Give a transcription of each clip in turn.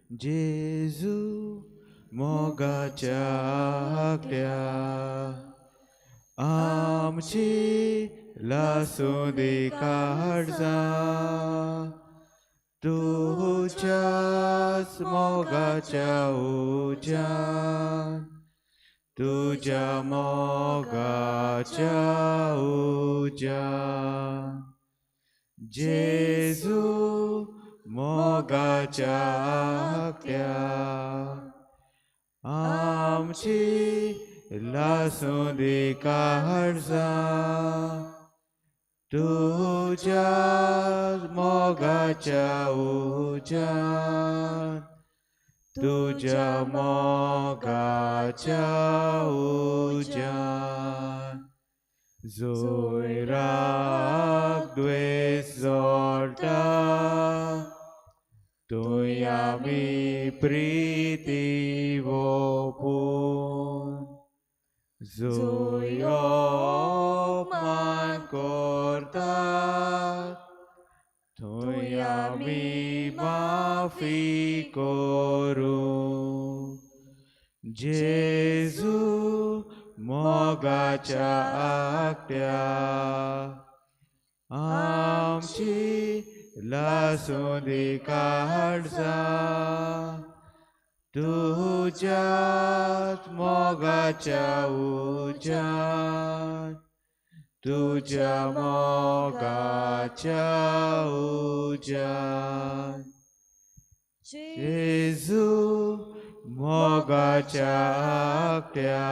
जेजू मोगाच्या आकट्या आमची लासूं दी काळजां तुज्याच मोगाच्या उज्यान तुज्या मोगाच्या उज्यान जेजू मोगाच्या आकट्या आमची लासूं दी काळजां तुज्या मोगाच्या उज्यान तुज्या मोगाच्या उज्यान जंय राग द्वेश जोडटा थंय आमी प्रिती वोपून जंय अपमान करतात थंय आमी माफी करूं जेजू मोगाच्या आकट्या आमची लासूं दी काळजां तुज्याच मोगाच्या उज्यान तुज्या मोगाच्या उज्यान जेजू मोगाच्या आकट्या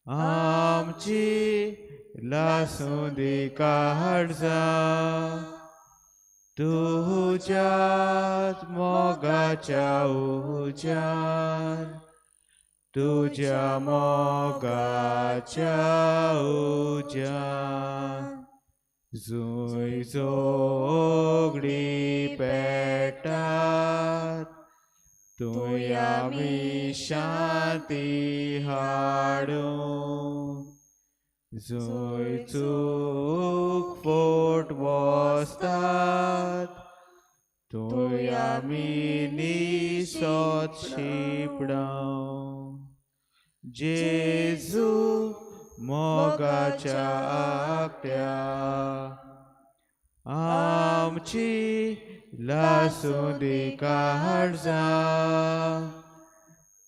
आमची लासूं दी काळजां तुज्याच मोगाच्या उज्यान तुज्या मोगाच्या उज्यान जंय झगडीं पेट्टात थंय आमी शांती हाडूं जंय चूक फोट बसतात थंय आमी निसत शिंपडावं जेजू मोगाच्या आकट्या आमची लासूं दी काळजां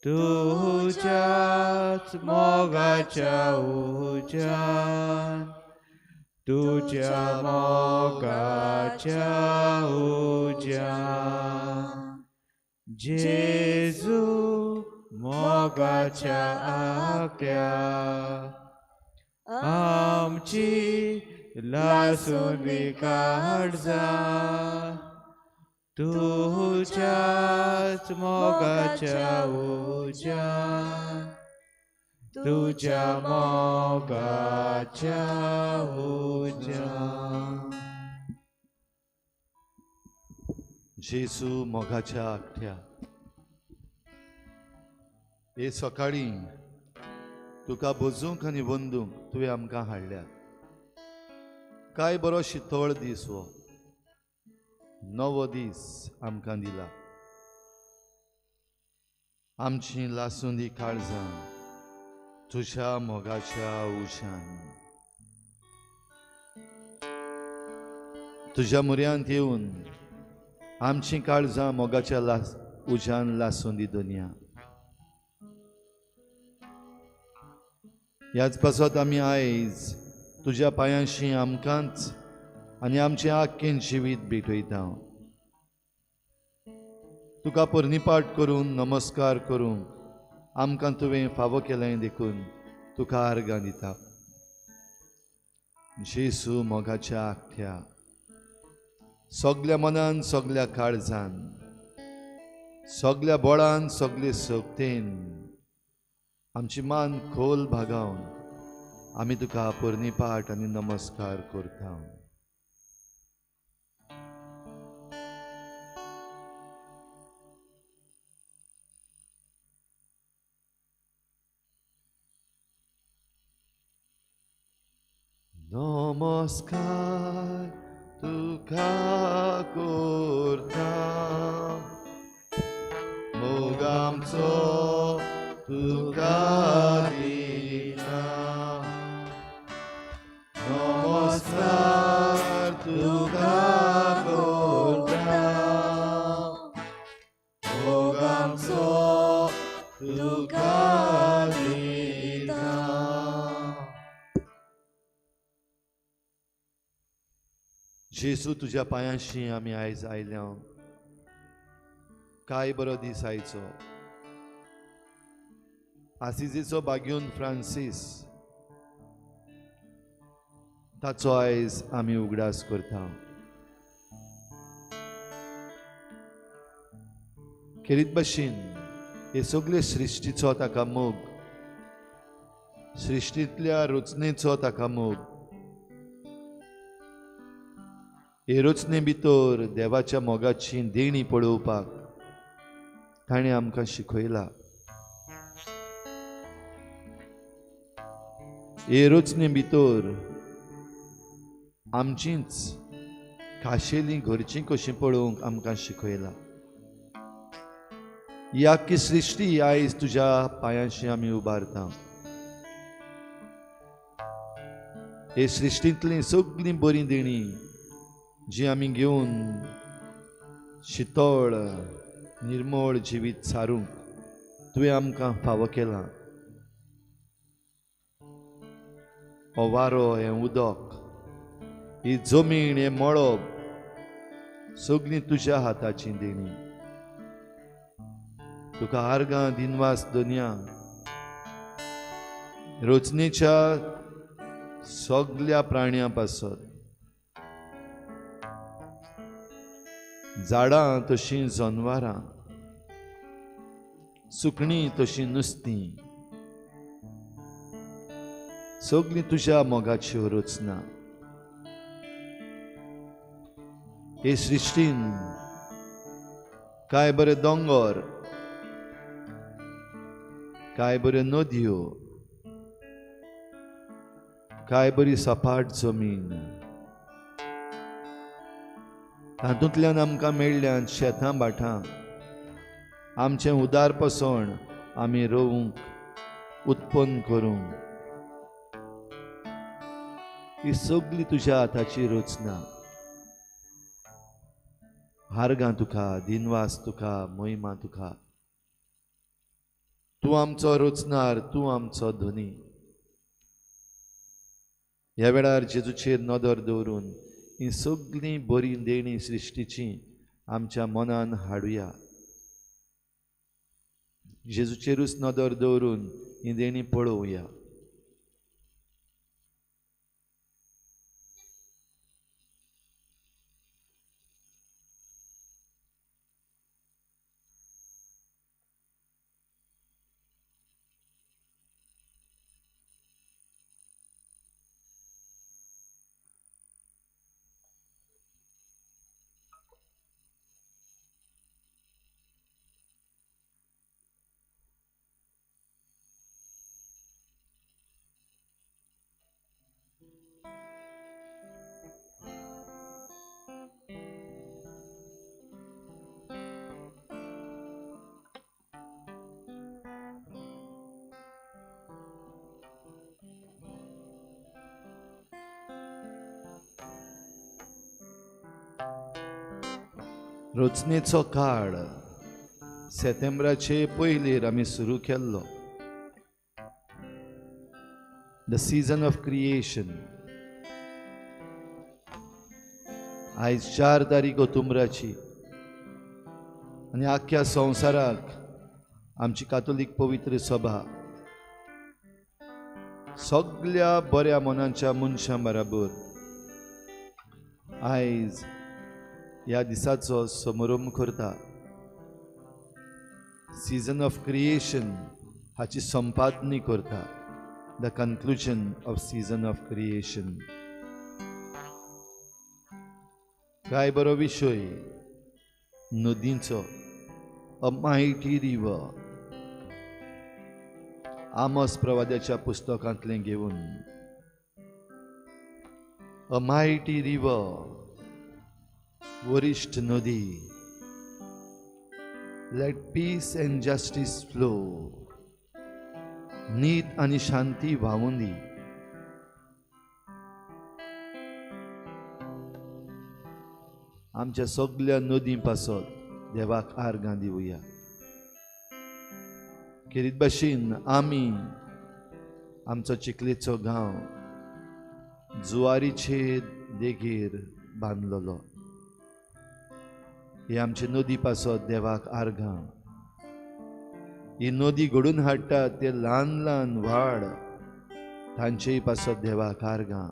तुज्याच मोगाच्या उज्यान तुज्या मोगाच्या उज्यान जेजू मोगाच्या आकट्या आमची लासूं दी काळजां तुज्याच मोगाच्या उज्यान तुज्या मोगाच्या उज्यान. जेजू मोगाच्या आकट्या, हे सकाळी तुका भजूंक आनी वंदूंक तुवें आमकां हाडल्यात. काय बरो शितळ दीस हो, नवो दीस आमकां दिला. आमची लासूं दी काळजां तुज्या मोगाच्या उज्यान तुज्या म्हऱ्यांत येवन आमची काळजां मोगाच्या उज्यान लासूं दी दुनिया. ह्याच पासत आमी आयज तुज्या पांयांशी आमकांच आनी आमचें आख्खें जिवीत भेटयता. तुका पर्निपाट करून नमस्कार करूंक आमकां तुवें फावो केलें देखून तुका आर्गां दिता. जेजू मोगाच्या आकट्या, सगल्या मनान सगल्या काळजान सगल्या बळान सगले शक्तेन आमची मान खोल भागावन आमी तुका पर्निपाट आनी नमस्कार करता. नमस्कार तुका करता जेजू तुज्या पांयांशी आमी आयज आयल्या. काय बरो दीस आयचो. आसिजीचो बाग्यून फ्रांसीस ताचो आयज आमी उगडास करता. खेरीत भाशेन हे सगळे सृश्टीचो ताका मोग, सृश्टींतल्या रचनेचो ताका मोग. हे रचने भितर देवाच्या मोगाची देणी पळोवपाक ताणें आमकां शिकयला. हे रचने भितर आमचींच खाशेली घरचीं कशीं पळोवंक आमकां शिकयला. ही आख्खी सृश्टी आयज तुज्या पांयांशी आमी उबारता. हे सृश्टींतलीं सगळीं बरीं देणीं जी आमी घेवन शितळ निर्मळ जिवीत सारूंक तुवें आमकां फावो केलां. हो वारो, हें उदक, ही जमीन, हें मळब सगळीं तुज्या हाताची देणी. तुका आर्गां दिनवास दोनया. रचनेच्या सगल्या प्राण्यां पासत, झाडां तशीं जनवरां, सुकणीं तशीं नुस्तीं, सगळीं तुज्या मोगाच्यो रचना. हे सृश्टीन काय बरे दोंगर, काय बऱ्यो नदयो, काय बरी सपाट जमीन, तातूंतल्यान आमकां मेळ्ळ्यान शेतां भाटां, आमचें उदार पसण आमी रोवंक, उत्पन्न करूंक, ही सगळी तुज्या हाताची रचना. आर्गां तुका, दिनवास तुका, महिमा तुका. तूं आमचो रचणार, तूं आमचो धनी. ह्या वेळार जेजूचेर नदर दवरून ही सगळीं बरीं देणीं सृश्टीची आमच्या मनान हाडुया. जेजूचेरूच नदर दवरून ही देणीं पळोवया. रचनेचो काळ सेतेंब्राचे पयलीर आमी सुरू केल्लो. The season of creation. आयज 4 तारीख ओतुंबराची आनी आख्ख्या संवसाराक आमची कातोलीक पवित्र सभा सगल्या बऱ्या मनाच्या मनशां बराबर आयज ह्या दिसाचो समारंभ करता. सीजन ऑफ क्रिएशन हाची संपादनी करता. The conclusion of season of creation. काय बरो विशय नदींचो. अ मायटी रिवर. आमोस प्रवाद्याच्या पुस्तकांतलें घेवन अ मायटी रिवर, वरिश्ठ नदी. Let peace and justice flow. नीत आनी शांती व्हांवूं दी. आमच्या सगल्या नदीं पासत देवाक आर्गां दिवया. खेरीत भाशेन आमी आमचो चिखलेचो गांव जुवारीचे देगेर बांदलेलो. ही आमचे नदी पासत देवाक आर्गां. ही नदी घडून हाडटा ते ल्हान ल्हान व्हाड तांचेय पासत देवाक आर्गां.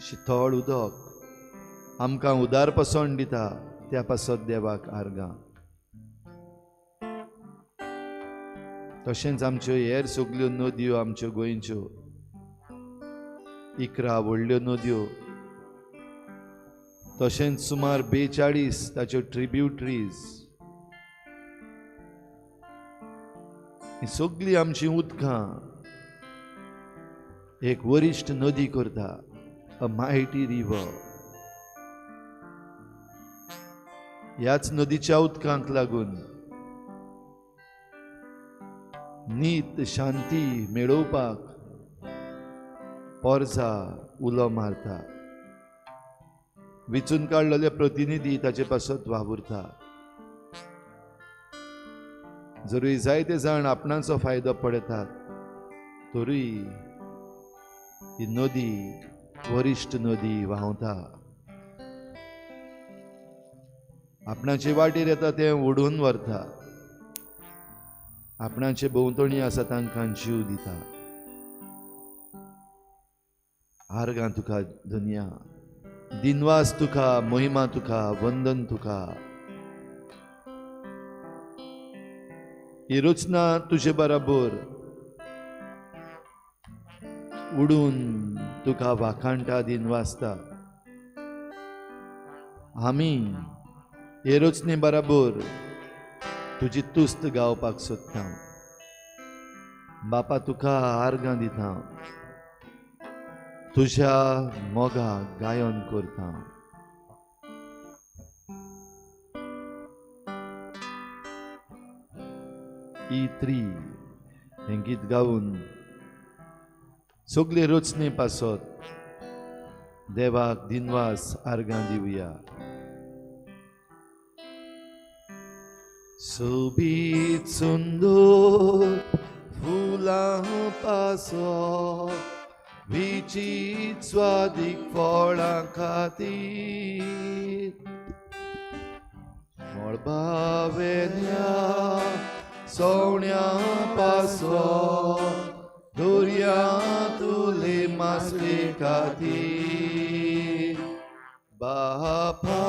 शितळ उदक आमकां उदार पसण दिता त्या पासत देवाक आर्गां. तशेंच आमच्यो हेर सगल्यो नदयो आमच्यो गोंयच्यो 11 व्हडल्यो नदयो, तशेंच सुमार 42 ताच्यो ट्रिब्युटरीज, ही सगळीं आमचीं उदकां एक वरिश्ठ नदी करता, अ मायटी रिवर. ह्याच नदीच्या उदकांक लागून नीत शांती मेळोवपाक पोरजा उलो मारता. विचून काडलेले प्रतिनिधी ताचे पासत वावुरता. जरूय जायते जाण आपणाचो फायदो पळयतात तरूय ही नदी वरिश्ठ नदी व्हांवता. आपणाचे वाटेर येता तें ओडून व्हरता, आपणाचे भोंवतणी आसा तांकां जीव दिता. आर्गां तुका धनया, दिनवास तुका, महिमा तुका, वंदन तुका. ही रचना तुजे बराबर उडून तुका वाखाणटा, दिनवासता. आमी हे रचने बराबर तुजी तुस्त गावपाक सोदता. बापा तुका आर्गां दिता, तुज्या मोगाक गायन करता. E3 हें गीत गावन सगळे रचने पासत देवाक दिनवास आर्गां दिवया. सोबीत सुंदर फुलां पासत विचित स्वादीक फळां खातीर मळबावेल्या सवण्या पासत दर्यांतले मासळे खातीर बापा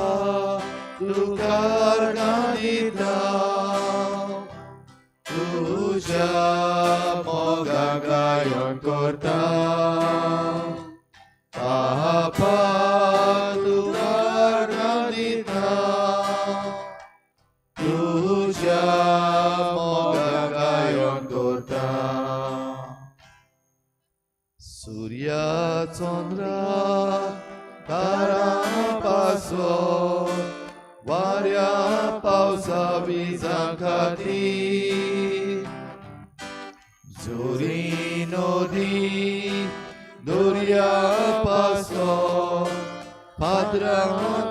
तुका आर्गां दिता, तुज्या मोगाक गायन करता. बापा तुका आर्गां दिता, तुज्या मोगाक गायन करता. सुर्या चंद्रा तारा पासत वाऱ्या पावसा विजां खातीर जोरी नदी दर्या पासत फातरां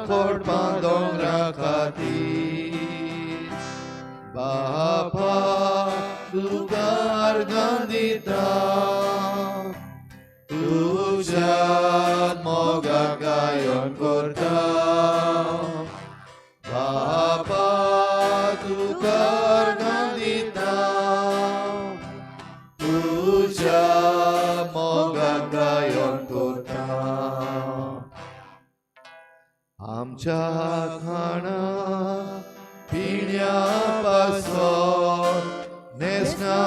खडपां दोंगरा खातीर बापा तुका आर्गां दिता, तुज्या मोगाक गायन करता. बापा तुका आर्गां दिता, तुज्या मोगाक गायन करता. आमच्या खाणा पिण्या पासत न्हेसणा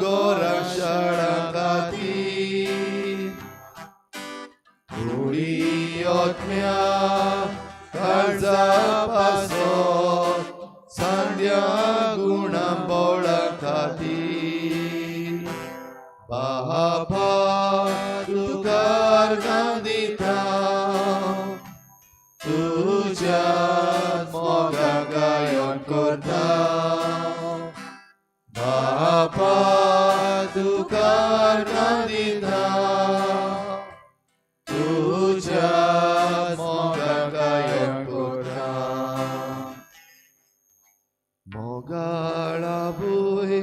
गोरा शाळां खातीर थोडी ओतम्या काळजा पासत सांद्या गुणां बोळा खातीर बापा तुका आर्गां दिता, तुज्या मोगाक गायन करता. बापा तुका आर्गां दिता, तुज्या मोगाक गायन करता. मोगाळा भूंय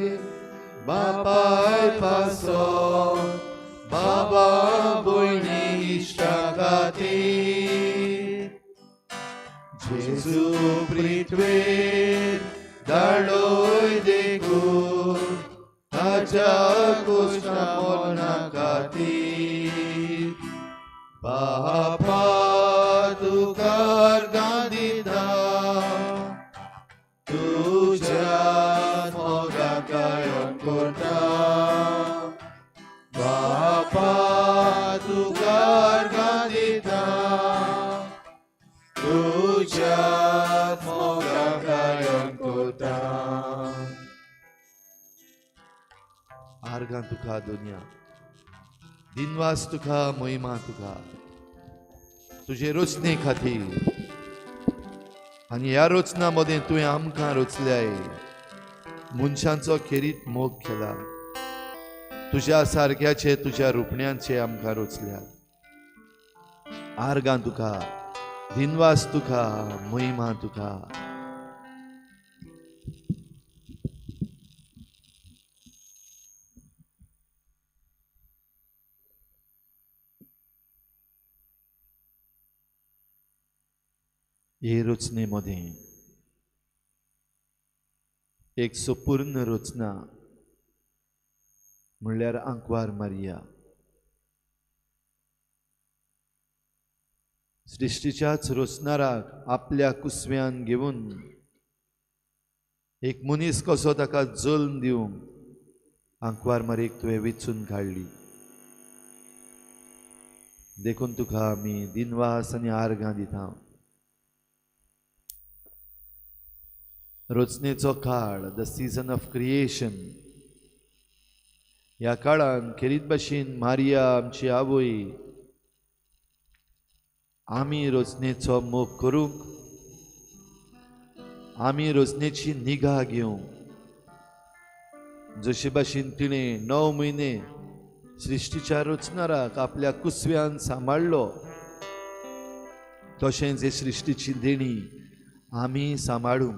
बापाय पासत बाबा भयणी इश्टा खातीर खातीर जेजू पृथ्वेर धाडलोय देखून ताच्या कुश्टा मरणा खातीर बापा तुका अर्गां दिता तुज्या मोगाक गायन करता बापा तुका अर्गां दिता तुज्या मोगाक गायन करता. आर्गां तुका दुनिया, दिनवास तुका, महिमा तुका तुजे रचने खातीर आनी ह्या रचना मदें तुवें आमकां रचल्याय. मनशांचो खेरीत मोग केला, तुज्या सारक्याचे तुज्या रुपण्यांचे आमकां रचल्या. आर्गां तुका, दिनवास तुका, महिमा तुका. हे रचने मदें एक सुपूर्ण रचना म्हणल्यार आंकवार मारिया. सृश्टीच्याच रचणाराक आपल्या कुसव्यान घेवन एक मनीस कसो ताका जल्म दिवंक आंकवार मारयेक तुवें विचून काडली. देखून तुका आमी दिनवास आनी आर्गां दिता. रचनेचो काळ, the season of creation, ह्या काळान खेरीत भाशेन मारिया आमची आवय आमी रचनेचो मोग करूंक, आमी रचनेची निगा घेवंक, जशे भाशेन तिणें 9 म्हयने सृश्टीच्या रचणाराक आपल्या कुसव्यान सांबाळ्ळो, तशेंच हे सृश्टीची देणी आमी सांबाळूंक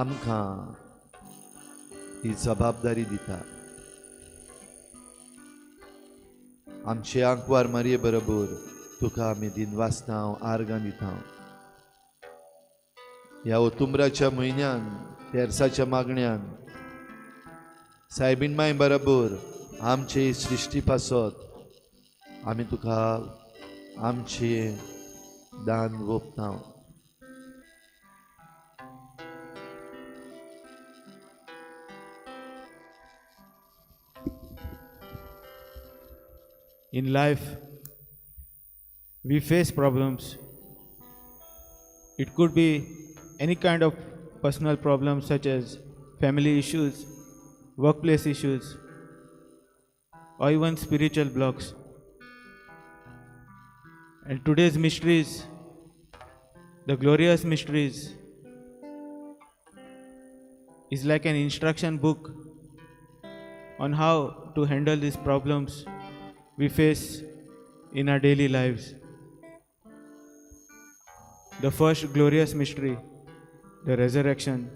आमकां ही जबाबदारी दिता. आमचे आंकवार मारये बरोबर तुका आमी दिनवासता, आर्गां दिता. ह्या ओतुंबराच्या म्हयन्यान तेरसाच्या मागण्यान सायबीण माय बरोबर आमचे सृश्टी पासत आमी तुका आमचे दान ओंपता. In life, we face problems. It could be any kind of personal problems such as family issues, workplace issues, or even spiritual blocks. And today's mysteries, the glorious mysteries, is like an instruction book on how to handle these problems we face in our daily lives. The first glorious mystery, the resurrection,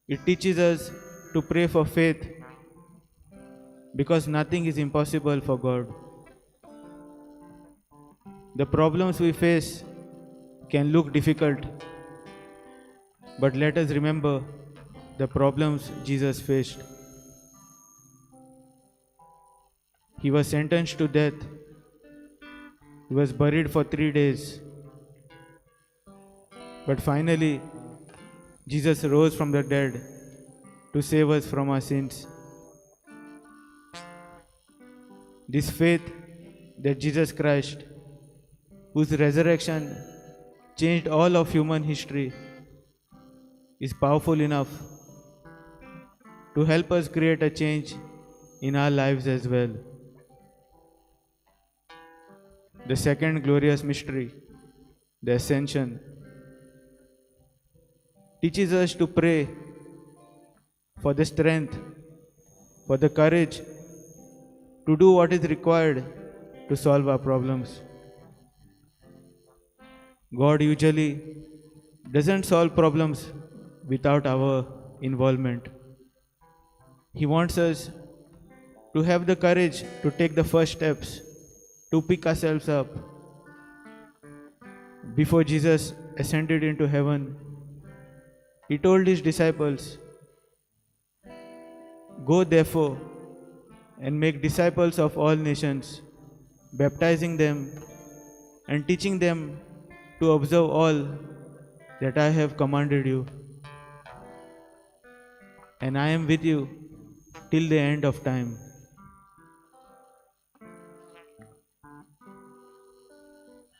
it teaches us to pray for faith because nothing is impossible for God. The problems we face can look difficult, but let us remember the problems Jesus faced. He was sentenced to death. He was buried for 3 days. But finally, Jesus rose from the dead to save us from our sins. This faith that Jesus Christ, whose resurrection changed all of human history, is powerful enough to help us create a change in our lives as well. The second glorious mystery, the Ascension, teaches us to pray for the strength, for the courage to do what is required to solve our problems. God usually doesn't solve problems without our involvement. He wants us to have the courage to take the first steps, to pick ourselves up. Before Jesus ascended into heaven, he told his disciples, "Go therefore and make disciples of all nations, baptizing them and teaching them to observe all that I have commanded you. And I am with you till the end of time."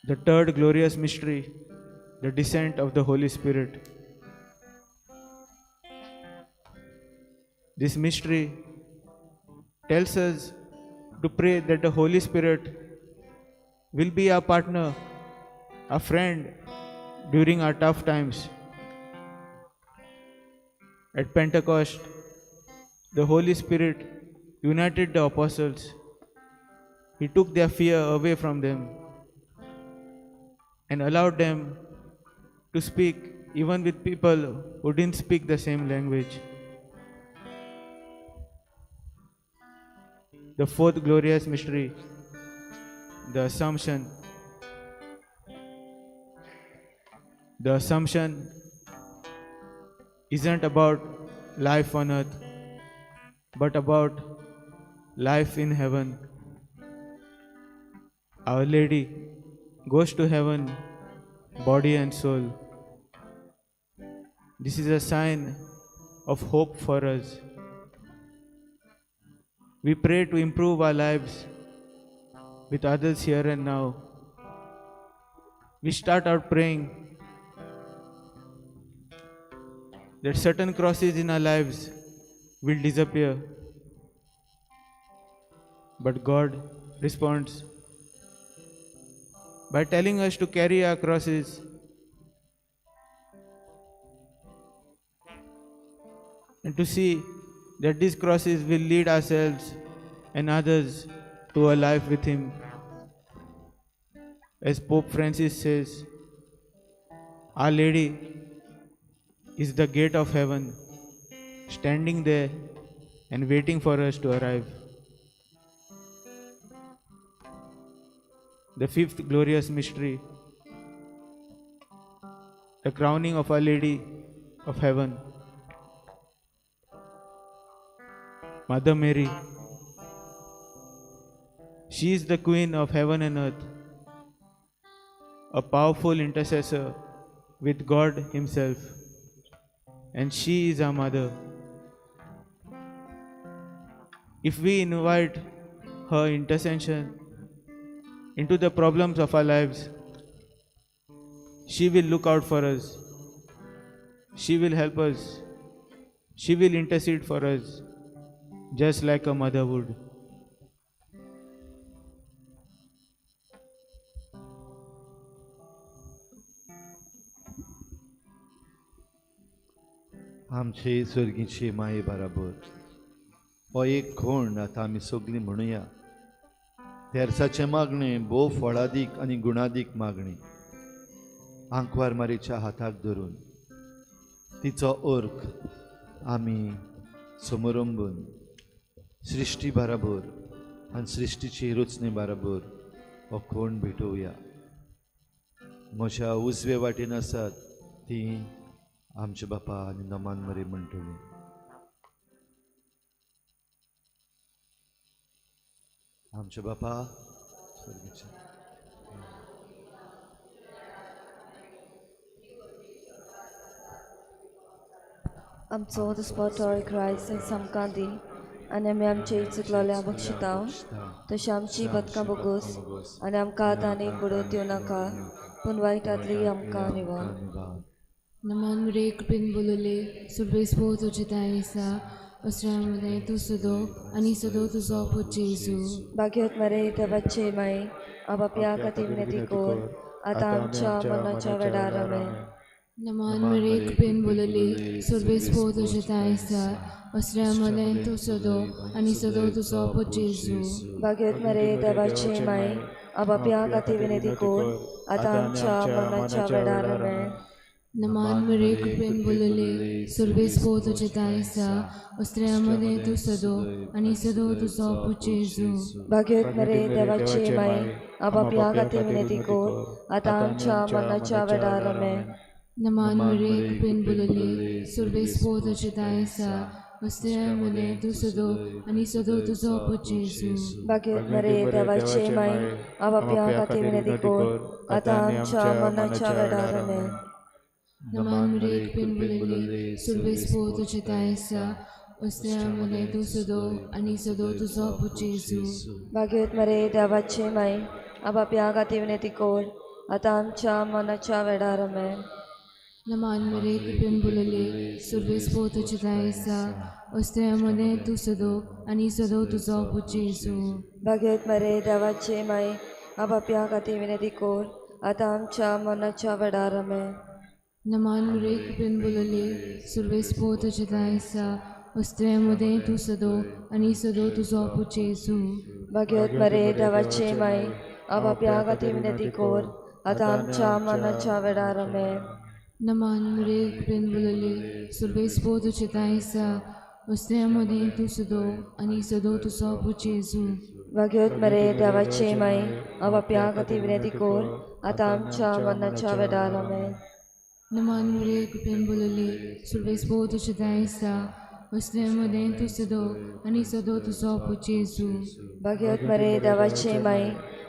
The third glorious mystery, the descent of the Holy Spirit. This mystery tells us to pray that the Holy Spirit will be our partner, our friend during our tough times. At Pentecost, the Holy Spirit united the apostles. He took their fear away from them and allowed them to speak even with people who didn't speak the same language. The fourth glorious mystery, the Assumption. The Assumption isn't about life on earth, but about life in heaven. Our Lady goes to heaven, body and soul. This is a sign of hope for us. We pray to improve our lives with others here and now. We start out praying that certain crosses in our lives will disappear. But God responds by telling us to carry our crosses and to see that these crosses will lead ourselves and others to a life with Him. As Pope Francis says, Our Lady is the gate of heaven, standing there and waiting for us to arrive. The fifth glorious mystery, the crowning of Our Lady of Heaven. Mother Mary, she is the Queen of heaven and earth, a powerful intercessor with God Himself, and she is our mother. If we invite her intercession into the problems of our lives, she will look out for us. She will help us. She will intercede for us, just like a mother would. आमचे स्वर्गीचे माये बराबर हो एक खोंड आतां आमी सगळीं म्हणुया. तेर्साचें मागणें भोव फळादीक आनी गुणादीक मागणी. आंकवार मारीच्या हाताक धरून तिचो अर्क आमी समरंबून सृश्टी बराबर आनी सृश्टीची रचणे बराबर हो खोंड भेटोवया. म्हज्या उजवे वाटेन आसात ती आमचे बापा आनी नमान मरे म्हणटली. आमचे बापा स्वर्गीचे. आमचो दुस्पोटोय क्रायस्ट आमकां दी आनी आमी आमचे चुकलोल्या बक्षिता तशें आमची बदकां बोगोस आनी आमकां आतां आनी बुडोवंक दिवं नाका पूण वायटांतली आमकां निवार. नमन रे कृपेन बोलले सुरबेस भोव तुजे दाय आसा असऱ्या तूं सदो आनी सदो तुजो पूत जेजू. भाग्यवत मरे देवाचे माई आपापल्या खातीर विनंती कर आतां आमच्या मरणाच्या वेळार. आमेन. नमन मरे कृपेन बोलले सुरबेस भोव तुजे दाय आसा असऱ्या मदें तूं सदो आनी सदो तुजो पूत जेजू. भाग्यवत मरे देवाचे माई आपापल्या खातीर विनंती कर आतां आमच्या मरणाच्या वेळार. आमेन. नमान मरे कृपेन बोलले सुर्वेस तुझे आसा अस्त्र्या मदें तूं सदो आनी सदो तुजो पूत जेजू. भाग्यवत मरे देवाचे माई, आपापल्या खातीर विनंती कर आतां आमच्या मरणाच्या वेळार. आमेन. नमान मरे कृपेन बोलले सुर्वेस तुझे आसा अस्त्र्या मदें तूं सदो आनी सदो तुजो पूत जेजू. भाग्यवत मरे देवाचे माई, आपापल्या खातीर विनंती कर आतां आमच्या मरणाच्या वेळार. आमेन. नमान मरे कृपेन बोलले सुर्वेस तुझे आसा अस्त्र्या मदें तूं सदो आनी सदो तुजो पूत जेजू. भाग्यवत मरे देवाचे माई, आपापल्या खातीर विनंती कर आतां आमच्या मरणाच्या वेळार. आमेन. नमान मरे कृपेन बोलले सुर्वेस तुझे आसा अस्त्र्या मदें तूं सदो आनी सदो तुजो पूत जेजू. भाग्यवत मरे देवाचे माई, आपापल्या खातीर विनंती कर आतां आमच्या मरणाच्या वेळार. आमेन. नमान मरे कृपेन बोलले सुर्वेस तुझे आसा अस्त्र्या मदें तूं सदो आनी सदो तुजो पूत जेजू. भाग्यवत मरे देवाचे माई, आपापल्या खातीर विनंती कर आतां आमच्या मरणाच्या वेळार. आमेन. नमान मरे कृपेन बोलले सुर्वेस तुझे आसा अस्त्र्या मदें तूं सदो आनी सदो तुजो पूत जेजू. भाग्यवत मरे देवाचे माई, आपापल्या खातीर विनंती कर आतां आमच्या मरणाच्या वेळार. आमेन. नमान मरे कृपेन बोलले सुर्वेस तुझे आसा अस्त्र्या मदें तूं सदो आनी सदो तुजो पूत जेजू. भाग्यवत मरे देवाचे माई,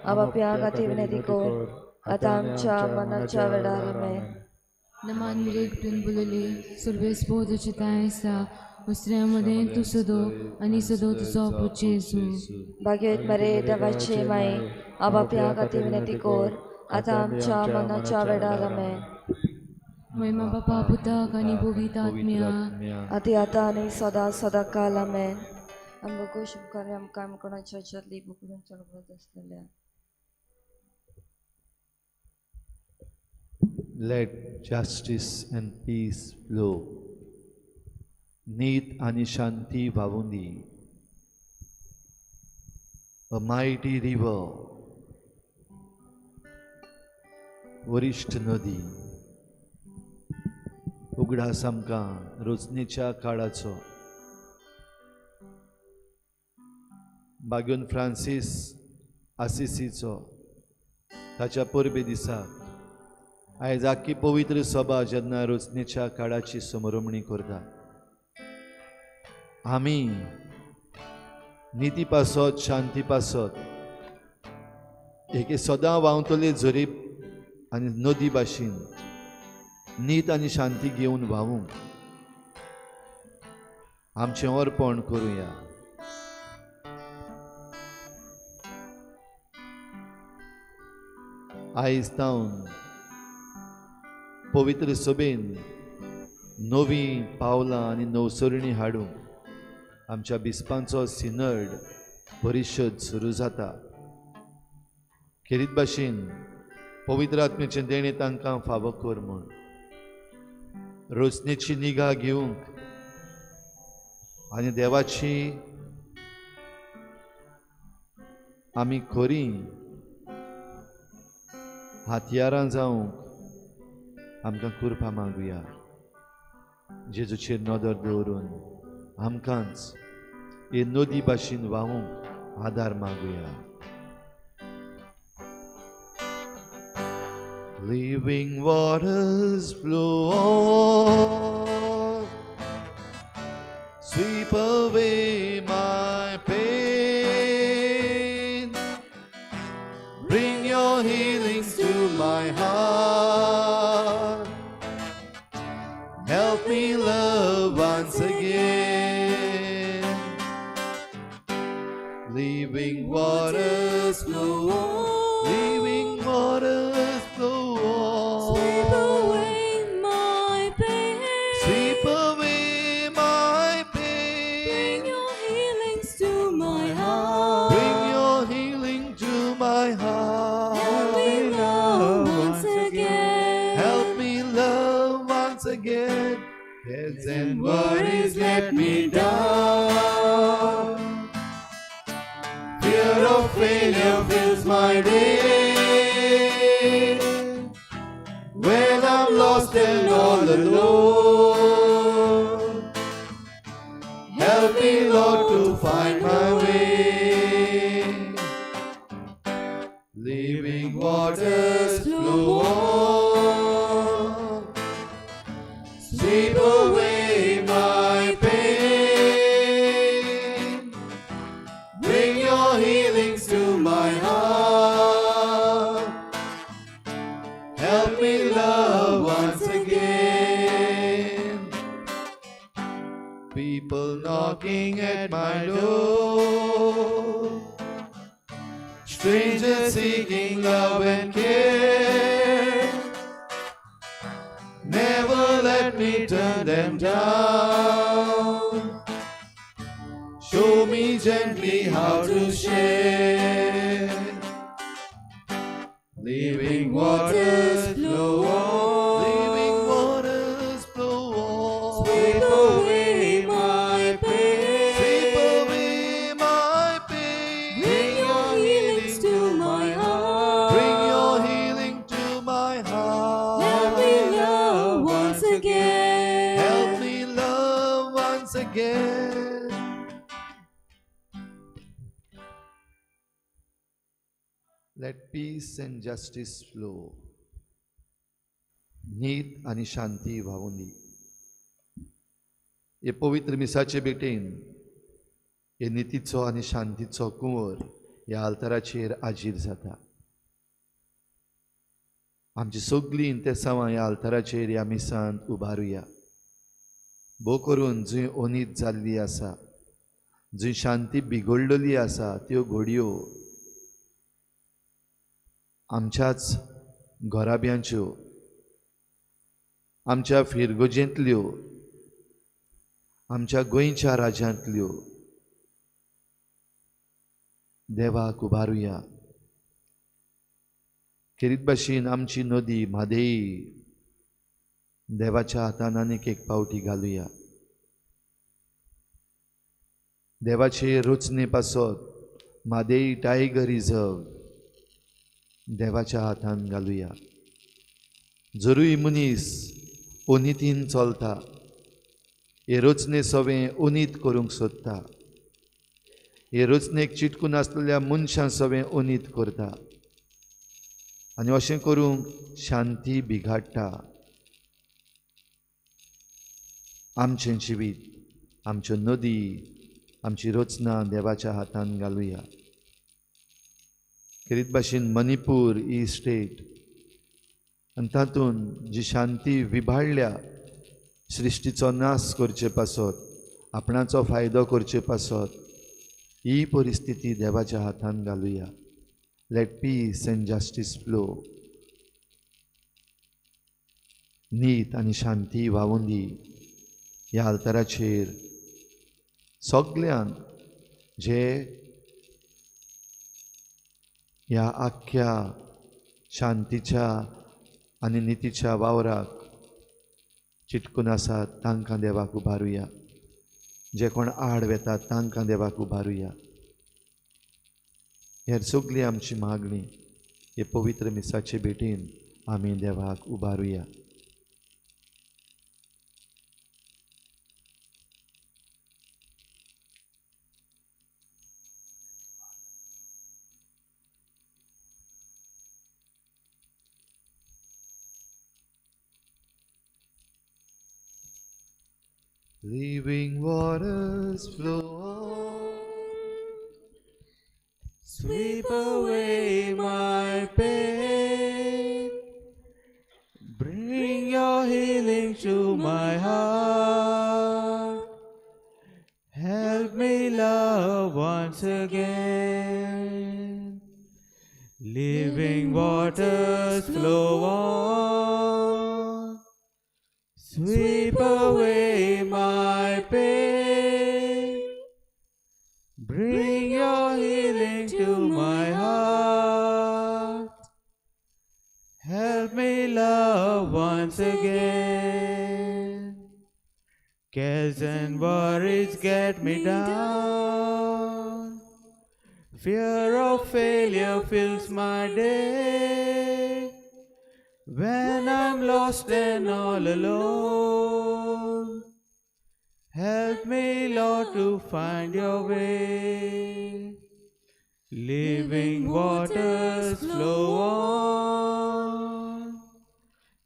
आपापल्या खातीर विनंती कर आतां आमच्या मरणाच्या वेळार. आमेन. नमान मरे कृपेन बोलले सुर्वेस तुझे आसा अस्त्र्या मदें तूं सदो आनी सदो तुजो पूत जेजू. भाग्यवत मरे देवाचे माई, आपापल्या खातीर विनंती कर आतां आमच्या मरणाच्या वेळार. आमेन. महिमा बापा पुताक आनी पवित्र आत्म्या, आती आतां आनी सदां सदां काल. आमेन. आमकां शुभकार्य आमकां कोणाच्या च्यातली बुकडून चडपत आसलेल्या. Let justice and peace flow. नीत आनी शांती व्हांवूं दी. A mighty river, वरिश्ठ नदी. उगडास आमकां रोजनेच्या काळाचो. बागून फ्रांसीस आसिसीचो ताच्या परबे दिसाक आयज आख्खी पवित्र सभा जेन्ना रोजनेच्या काळाची समरमणी करता, आमी निती पासत शांती पासत एके सदां व्हांवतले झरीप आनी नदी भाशेन नीत आनी शांती घेवन व्हांवूंक आमचें अर्पण करुया. आयज तावन पवित्र सभेन नवीं पावलां आनी नवसरणी हाडूंक आमच्या बिस्पांचो सिनड परिशद सुरू जाता. खेरीत भाशेन पवित्र आत्म्याचें देणें तांकां फावो कर म्हूण रोसनेची निगा घेवंक आनी देवाची आमी खरी हातयारां जावंक आमकां कृपा मागुया. जेजूचेर नदर दवरून आमकांच हे नदी भाशेन व्हांवूंक आदार मागुया. Living waters flow on, sweep away my pain, bring your healings to my heart, help me love once again. Living waters flow on, living waters flow on, Sweep away my pain. Sweep away my pain. Bring your healings to my heart. Bring your healing to my heart. Help me love once again. Help me love once again. Cares and worries let me down. Fear of failure fills my day. When I'm lost and alone. Help me, Lord, to find my way. Living waters flow on, sweep away my pain. Bring your healings to my heart. Help me love once again. People knocking at my door, strangers seeking love and care. Never let me turn them down. Show me gently how to share. Living waters flow on. Living waters flow on. Sweep away my pain. Sweep away my pain. Bring your healings to my heart. Bring your healing to my heart. Help me love once again. Help me love once again. Let peace and justice flow. नीत आनी शांती व्हांवूं दी. हे पवित्र मिसाचे भेटेन हे नितीचो आनी शांतीचो कुंवर ह्या आल्ताराचेर आजीर जाता. आमची सगळीं इंतेसांवां ह्या आल्ताराचेर ह्या मिसांत उबारुया. भोव करून जंय अनीत जाल्ली आसा, जंय शांती बिगडलेली आसा, त्यो घडयो आमच्याच घराब्यांच्यो, आमच्या फिरगोजेंतल्यो, आमच्या गोंयच्या राज्यांतल्यो देवाक उबारुया. खेरीत भाशेन आमची नदी म्हादेई देवाच्या हातान आनीक एक पावटी घालुया. देवाचे रचने पासत म्हादेई टायगर रिजर्व देवाच्या हातान घालुया. जरूय मनीस अनितीन चलता, हे रचने सवें अनीत करूंक सोदता, हे रचनेक चिटकून आसलेल्या मनशां सवें अनीत करता आनी अशें करूंक शांती बिगाडटा. आमचें जिवीत, आमच्यो नदी, आमची रचना देवाच्या हातान घालुया. खेरीत भाशेन मणिपूर ही स्टेट आनी तातूंत जी शांती विभाडल्या, सृश्टीचो नाश करचे पासत, आपणाचो फायदो करचे पासत, ही परिस्थिती देवाच्या हातान घालुया. Let peace and justice flow. नीत आनी शांती व्हांवूं दी ह्या आल्ताराचेर सगल्यांक जे ह्या आख्ख्या शांतीच्या आनी नितीच्या वावराक चिटकून आसात तांकां देवाक उबारुया. जे कोण आड वेतात तांकां देवाक उबारुया. हेर सगळी आमची मागणी हे पवित्र मिसाचे भेटीन आमी देवाक उबारुया. Living waters flow on. Sweep away my pain. Bring your healing to my heart. Help me love once again. Living waters flow on. Sweep away my pain. Bring your healing to my heart. Help me love once again. Cares and worries get me down. Fear of failure fills my day. When I'm lost and all alone, help me, Lord, to find your way. Living waters flow on,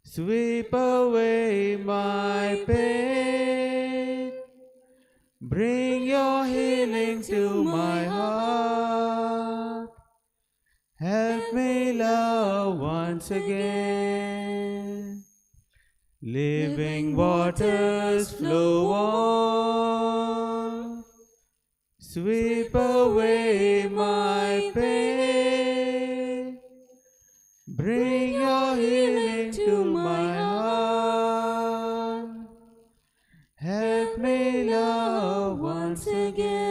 sweep away my pain. Bring your healing to my heart. Help me love once again. Living waters flow on, sweep away my pain. Bring your healing to my heart. Help me love once again.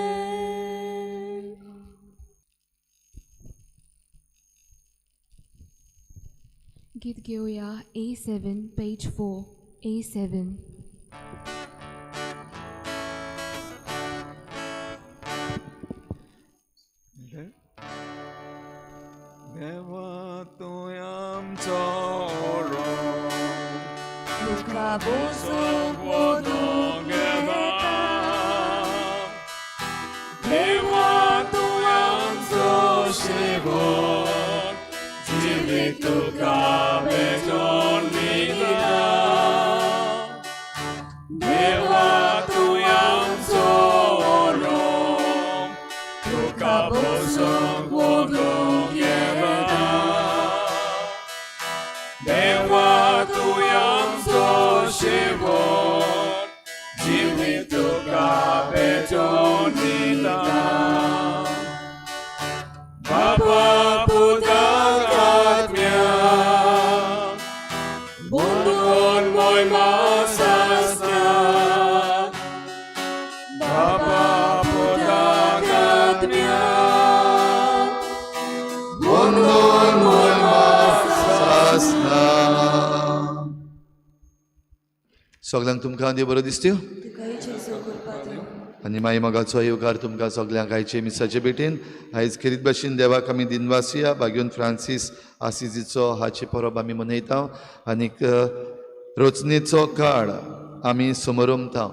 गीत घेवया A7 page 4 A7. देवा तूं आमचो तुका बसूंक वदूंक येता. देवा तूं आमचो शेवट जिवीत तुका भेटोवन दिता. देवा तूं आमचो तुका बसूंक वदूंक येता. देवा तूं आमचो शेवट जिवीत तुका भेटोवन दिता. बाबा पुताक आत्म्या बंदून मोयमा सासना. बाबा पुताक आत्म्या बंदून मोयमा सासना. सगल्यांक तुमकां देव बरो दिसत्यो तुकाय जेजू कृपा दिवं. आनी माई मोगाचो येवकार तुमकां सगल्यांक आयचे मिसाचे भेटेन. आयज खेरीत भाशेन देवाक आमी दिनवासुया. भाग्योन फ्रांसीस आसिजीचो हाची परब आमी मनयता आनीक रचनेचो काळ आमी समरमता.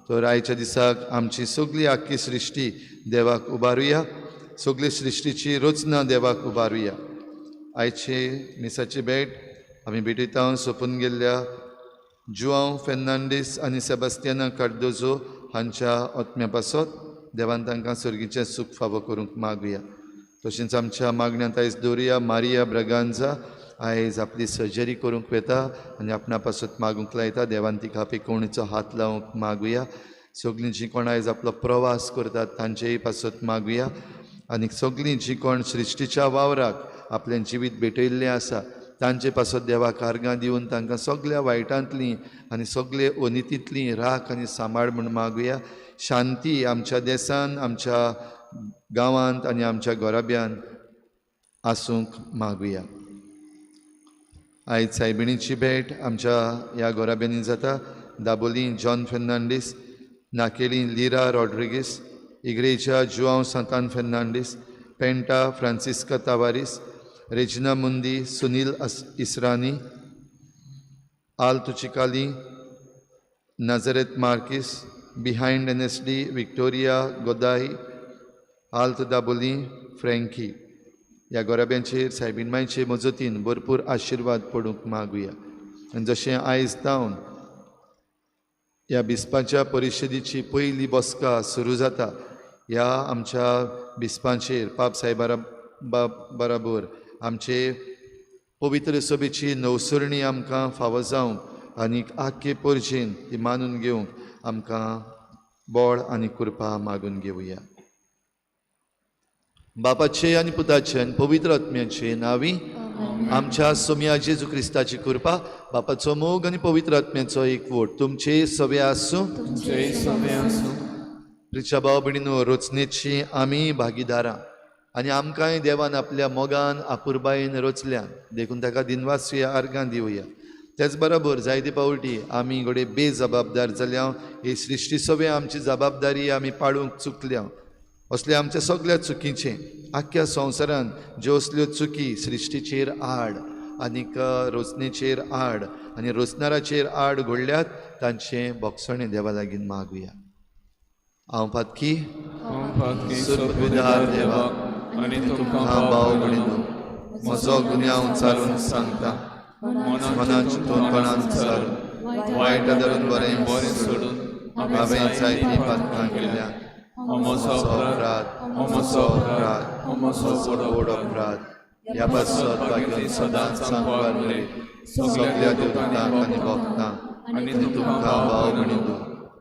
तर आयच्या दिसाक आमची सगली आख्खी सृश्टी देवाक उबारुया, सगली सृश्टीची रचना देवाक उबारुया. आयचे मिसाची भेट आमी भेटयता सोंपून गेल्ल्या जुआंव फेर्नांडीस आनी सेबास्तियाना कार्दोजो हांच्या आत्म्या पासत देवान तांकां सर्गीचें सूख फावो करूंक मागुया. तशेंच आमच्या मागण्यांत आयज दवरुया मारिया ब्रगांजा आयज आपली सर्जरी करूंक वता आनी आपणा पासत मागूंक लायता. देवान तिका पिकोवणीचो हात लावंक मागुया. सगळीं जीं कोण आयज आपलो प्रवास करतात तांचेय पासत मागुया. आनी सगळीं जीं कोण सृश्टीच्या वावराक आपलें जिवीत भेटयल्लें आसा तांचे पासत देवाक आर्गां दिवन तांकां सगल्या वायटांतलीं आनी सगळे अनितींतलीं राख आनी सांबाळ म्हूण मागुया. शांती आमच्या देसान, आमच्या गांवांत आनी आमच्या घराब्यांत आसूंक मागुया. आयज सायबिणीची भेट आमच्या ह्या घराब्यांनी जाता. Dabolim John Fernandes, Naquelim Lira Rodrigues, Igreja Joao Santan Fernandes, Penta Francisca Tavares, Regina Mundi, Sunil Israni, Alto Chicalim, Nazareth Marques, behind NSD Victoria Godai, Alto Dabolim Frankie. ह्या गोराब्यांचेर सायबीण मांयचे मजतीन भरपूर आशिर्वाद पडूंक मागुया. आनी जशें आयज जावन ह्या बिस्पाच्या परिशदेची पयली बसका सुरू जाता, ह्या आमच्या बिस्पांचेर पाप साहेबा बराबर आमचे पवित्र सभेची नवसरणी आमकां फावो जावंक आनी आख्खे परजेन ती मानून घेवंक आमकां बळ आनी कृपा मागून घेवया. बापाचे आनी पुताचे आनी पवित्र आत्म्याचे नांवी आमच्या सोम्या जेजू क्रिस्ताची कृपा, बापाचो मोग आनी पवित्र आत्म्याचो एकवट तुमचे सवे आसूं. प्रिच्या भाव भयणीनो, रचनेची आमी भागीदारां आनी आमकांय देवान आपल्या मोगान आपुरबायेन रचल्यान, देखून ताका दिनवासुया, आर्गां दिवया. त्याच बरोबर जायते पावटी आमी घडये बेजबाबदार जाल्या, ही सृश्टी सगळें आमची जबाबदारी आमी पाळूंक चुकल्या. असले आमच्या सगळ्या चुकीचें आख्ख्या संवसारान ज्यो असल्यो चुकी सृश्टीचेर आड आनीक रोचणेचेर आड आनी रोचणाराचेर आड घडल्यात तांचें भोगसणें देवा लागीं मागुया. हांव पातकी सुरविदार देवा आनी तुमकां भाव भयणींनो म्हजो गुन्यांव चालून सांगता, मनान चिंतून कोणान चालून वायट धरून बरें बरें सोडून हांवें जायतीं पातकां केल्या. म्हजो अपराध, म्हजो अपराध, म्हजो व्हड अपराध. ह्या पासत भाग्य सदांच सांगपाक मरे सगल्या देवतांक आनी भक्तांक आनी तुमकां भाव भयणींनो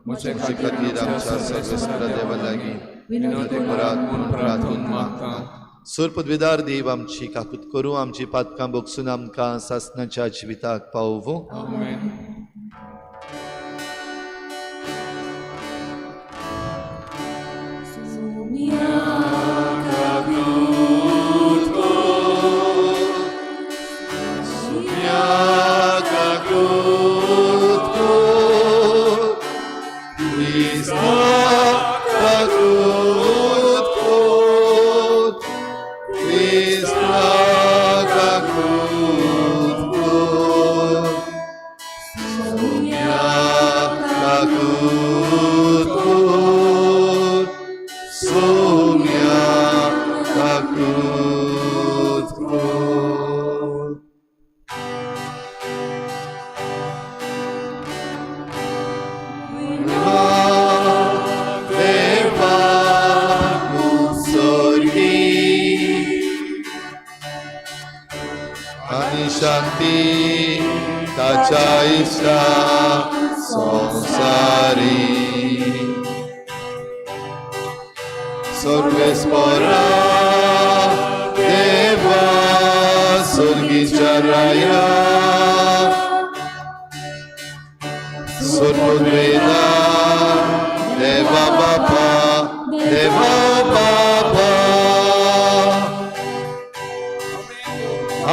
म्हजे म्हजे खातीर आमच्या सर्वेस्परा देवा लागीं विनंती करात म्हूण प्रार्थून मागता. सुरपदविदार देव आमची काकूत करूं, आमची पातकां भोगसून आमकां सासणाच्या जिविताक पावोवं. आमेन. शांती ताच्या इश्टा संसारी सर्वेस्परा देवा स्वर्गीच्या राया सर्ववेदा देवा बापा देवा बापा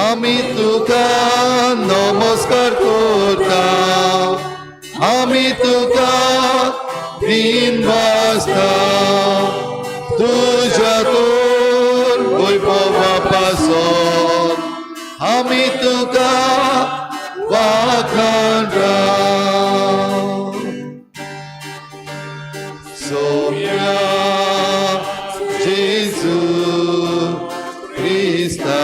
आमी तुका नमस्कार करता, आमी तुका दिन वाजता तुज्या तोर वैभवा पासत आमी तुका वाखाणता. सोम्या जेजू क्रिस्ता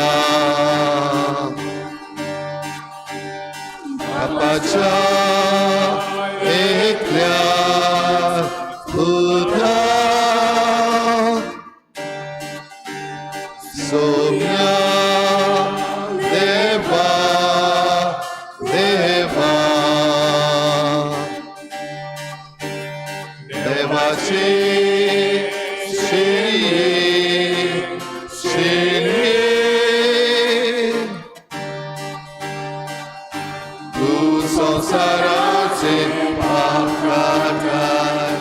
बापाच्या एकल्या पुता सोम्या देवा देवा देवाचे शेरये शेरये तू संसाराचे पाप काडटाय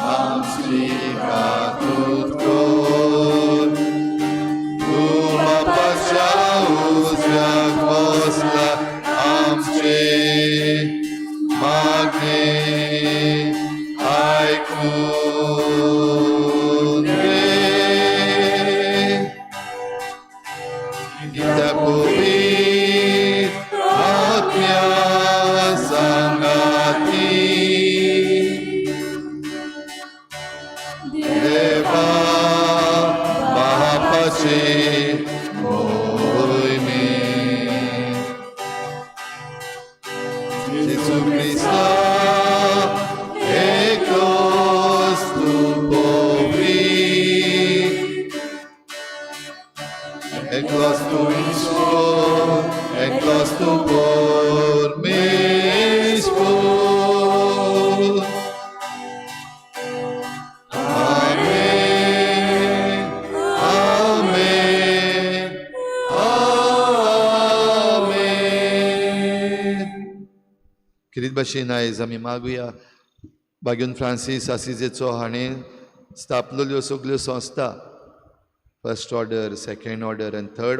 आमची काकूत कर. तूं बापाच्या उजव्याक बसला आमचे मागणे आयकून घे. कित्याक पवित्र आत्म्या सांगाती देवा बापाचे मोहिमे जेजू क्रिस्ता एकलोच तूं पवित्र एकलोच तूं ईश्वर एकलोच तूं परमेश्वर. आमेन आमेन आमेन. खेरीत भाशेन आयज आमी मागुया बागेवन फ्रांसीस आसिजेचो हाणें स्थापलेल्यो सगल्यो संस्था फर्स्ट ऑर्डर, सेकंड ऑर्डर आनी थर्ड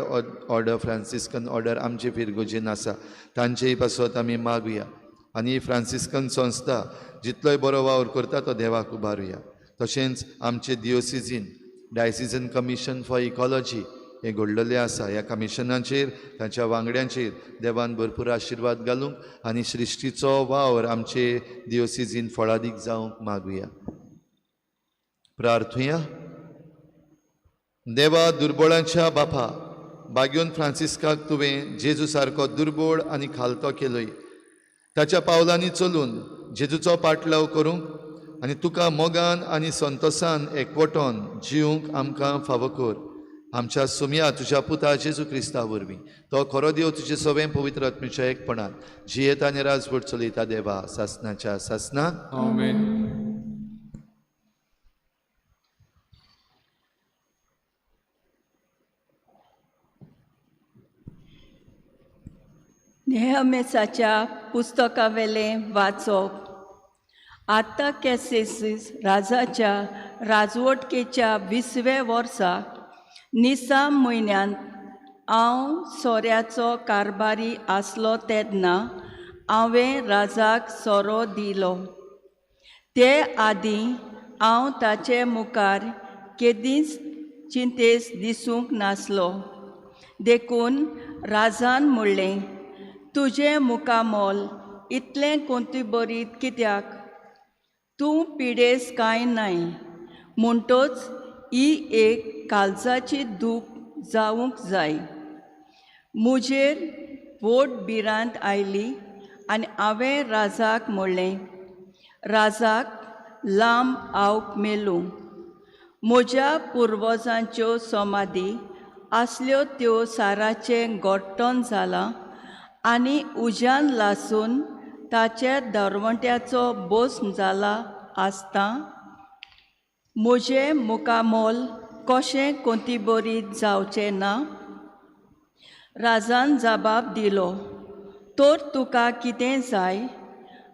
ऑर्डर फ्रांसिस्कन ऑर्डर आमचे फिरगोजेन आसा तांचेय पासत आमी मागुया. आनी ही फ्रांसिस्कन संस्था जितलोय बरो वावर करता तो देवाक उबारुया. तशेंच आमचे दियोसिजीन डायसिजन कमिशन फॉर इकॉलॉजी हें घडलेलें आसा. ह्या कमिशनाचेर तांच्या वांगड्यांचेर देवान भरपूर आशिर्वाद घालूंक आनी सृश्टीचो वावर आमचे दियोसिजीन फळादीक जावंक मागुया. प्रार्थुया. देवा दुर्बळांच्या बापा, बाग्योन फ्रांसिस्काक तुवें जेजू सारको दुर्बळ आनी खालतो केलोय. ताच्या पावलांनी चलून जेजूचो पाटलाव करूंक आनी तुका मोगान आनी संतोसान एकवटोन जिवंक आमकां फावो कर. आमच्या सुमया तुज्या पुता जेजू क्रिस्ता वरवीं, तो खरो देव तुजे सवें पवित्र आत्म्याच्या एकपणान जियेता आनी राजवट चलयता देवा सासनाच्या सासनाक. आमेन. नेहमेसाच्या पुस्तकावेलें वाचप. आतां कॅसेसीस राजाच्या राजवटकेच्या 20व्या वर्सा निसाम म्हयन्यांत हांव सोऱ्याचो कारभारी आसलो तेन्ना हांवें राजाक सोरो दिलो. ते आदीं हांव ताचे मुखार केदींच चिंतेस दिसूंक नासलो. देखून राजान म्हणलें, तुजें मुखामोल इतलें कोंतीबरीत कित्याक? तूं पिडेस कांय नाय. म्हणटोच ही एक काळजाची दूख जावंक जाय. म्हजेर व्हड भिरांत आयली आनी हांवें राजाक म्हणलें, राजाक लांब आवक मेलूं. म्हज्या पुर्वजांच्यो समाधी आसल्यो त्यो साराचें गोट्टण जालां आनी उज्यान लासून ताचे दरवंट्याचो बोस जाला आसता. म्हजें मुखामोल कशें कोंतीबरीत जावचें ना? राजान जबाब दिलो, तर तुका कितें जाय?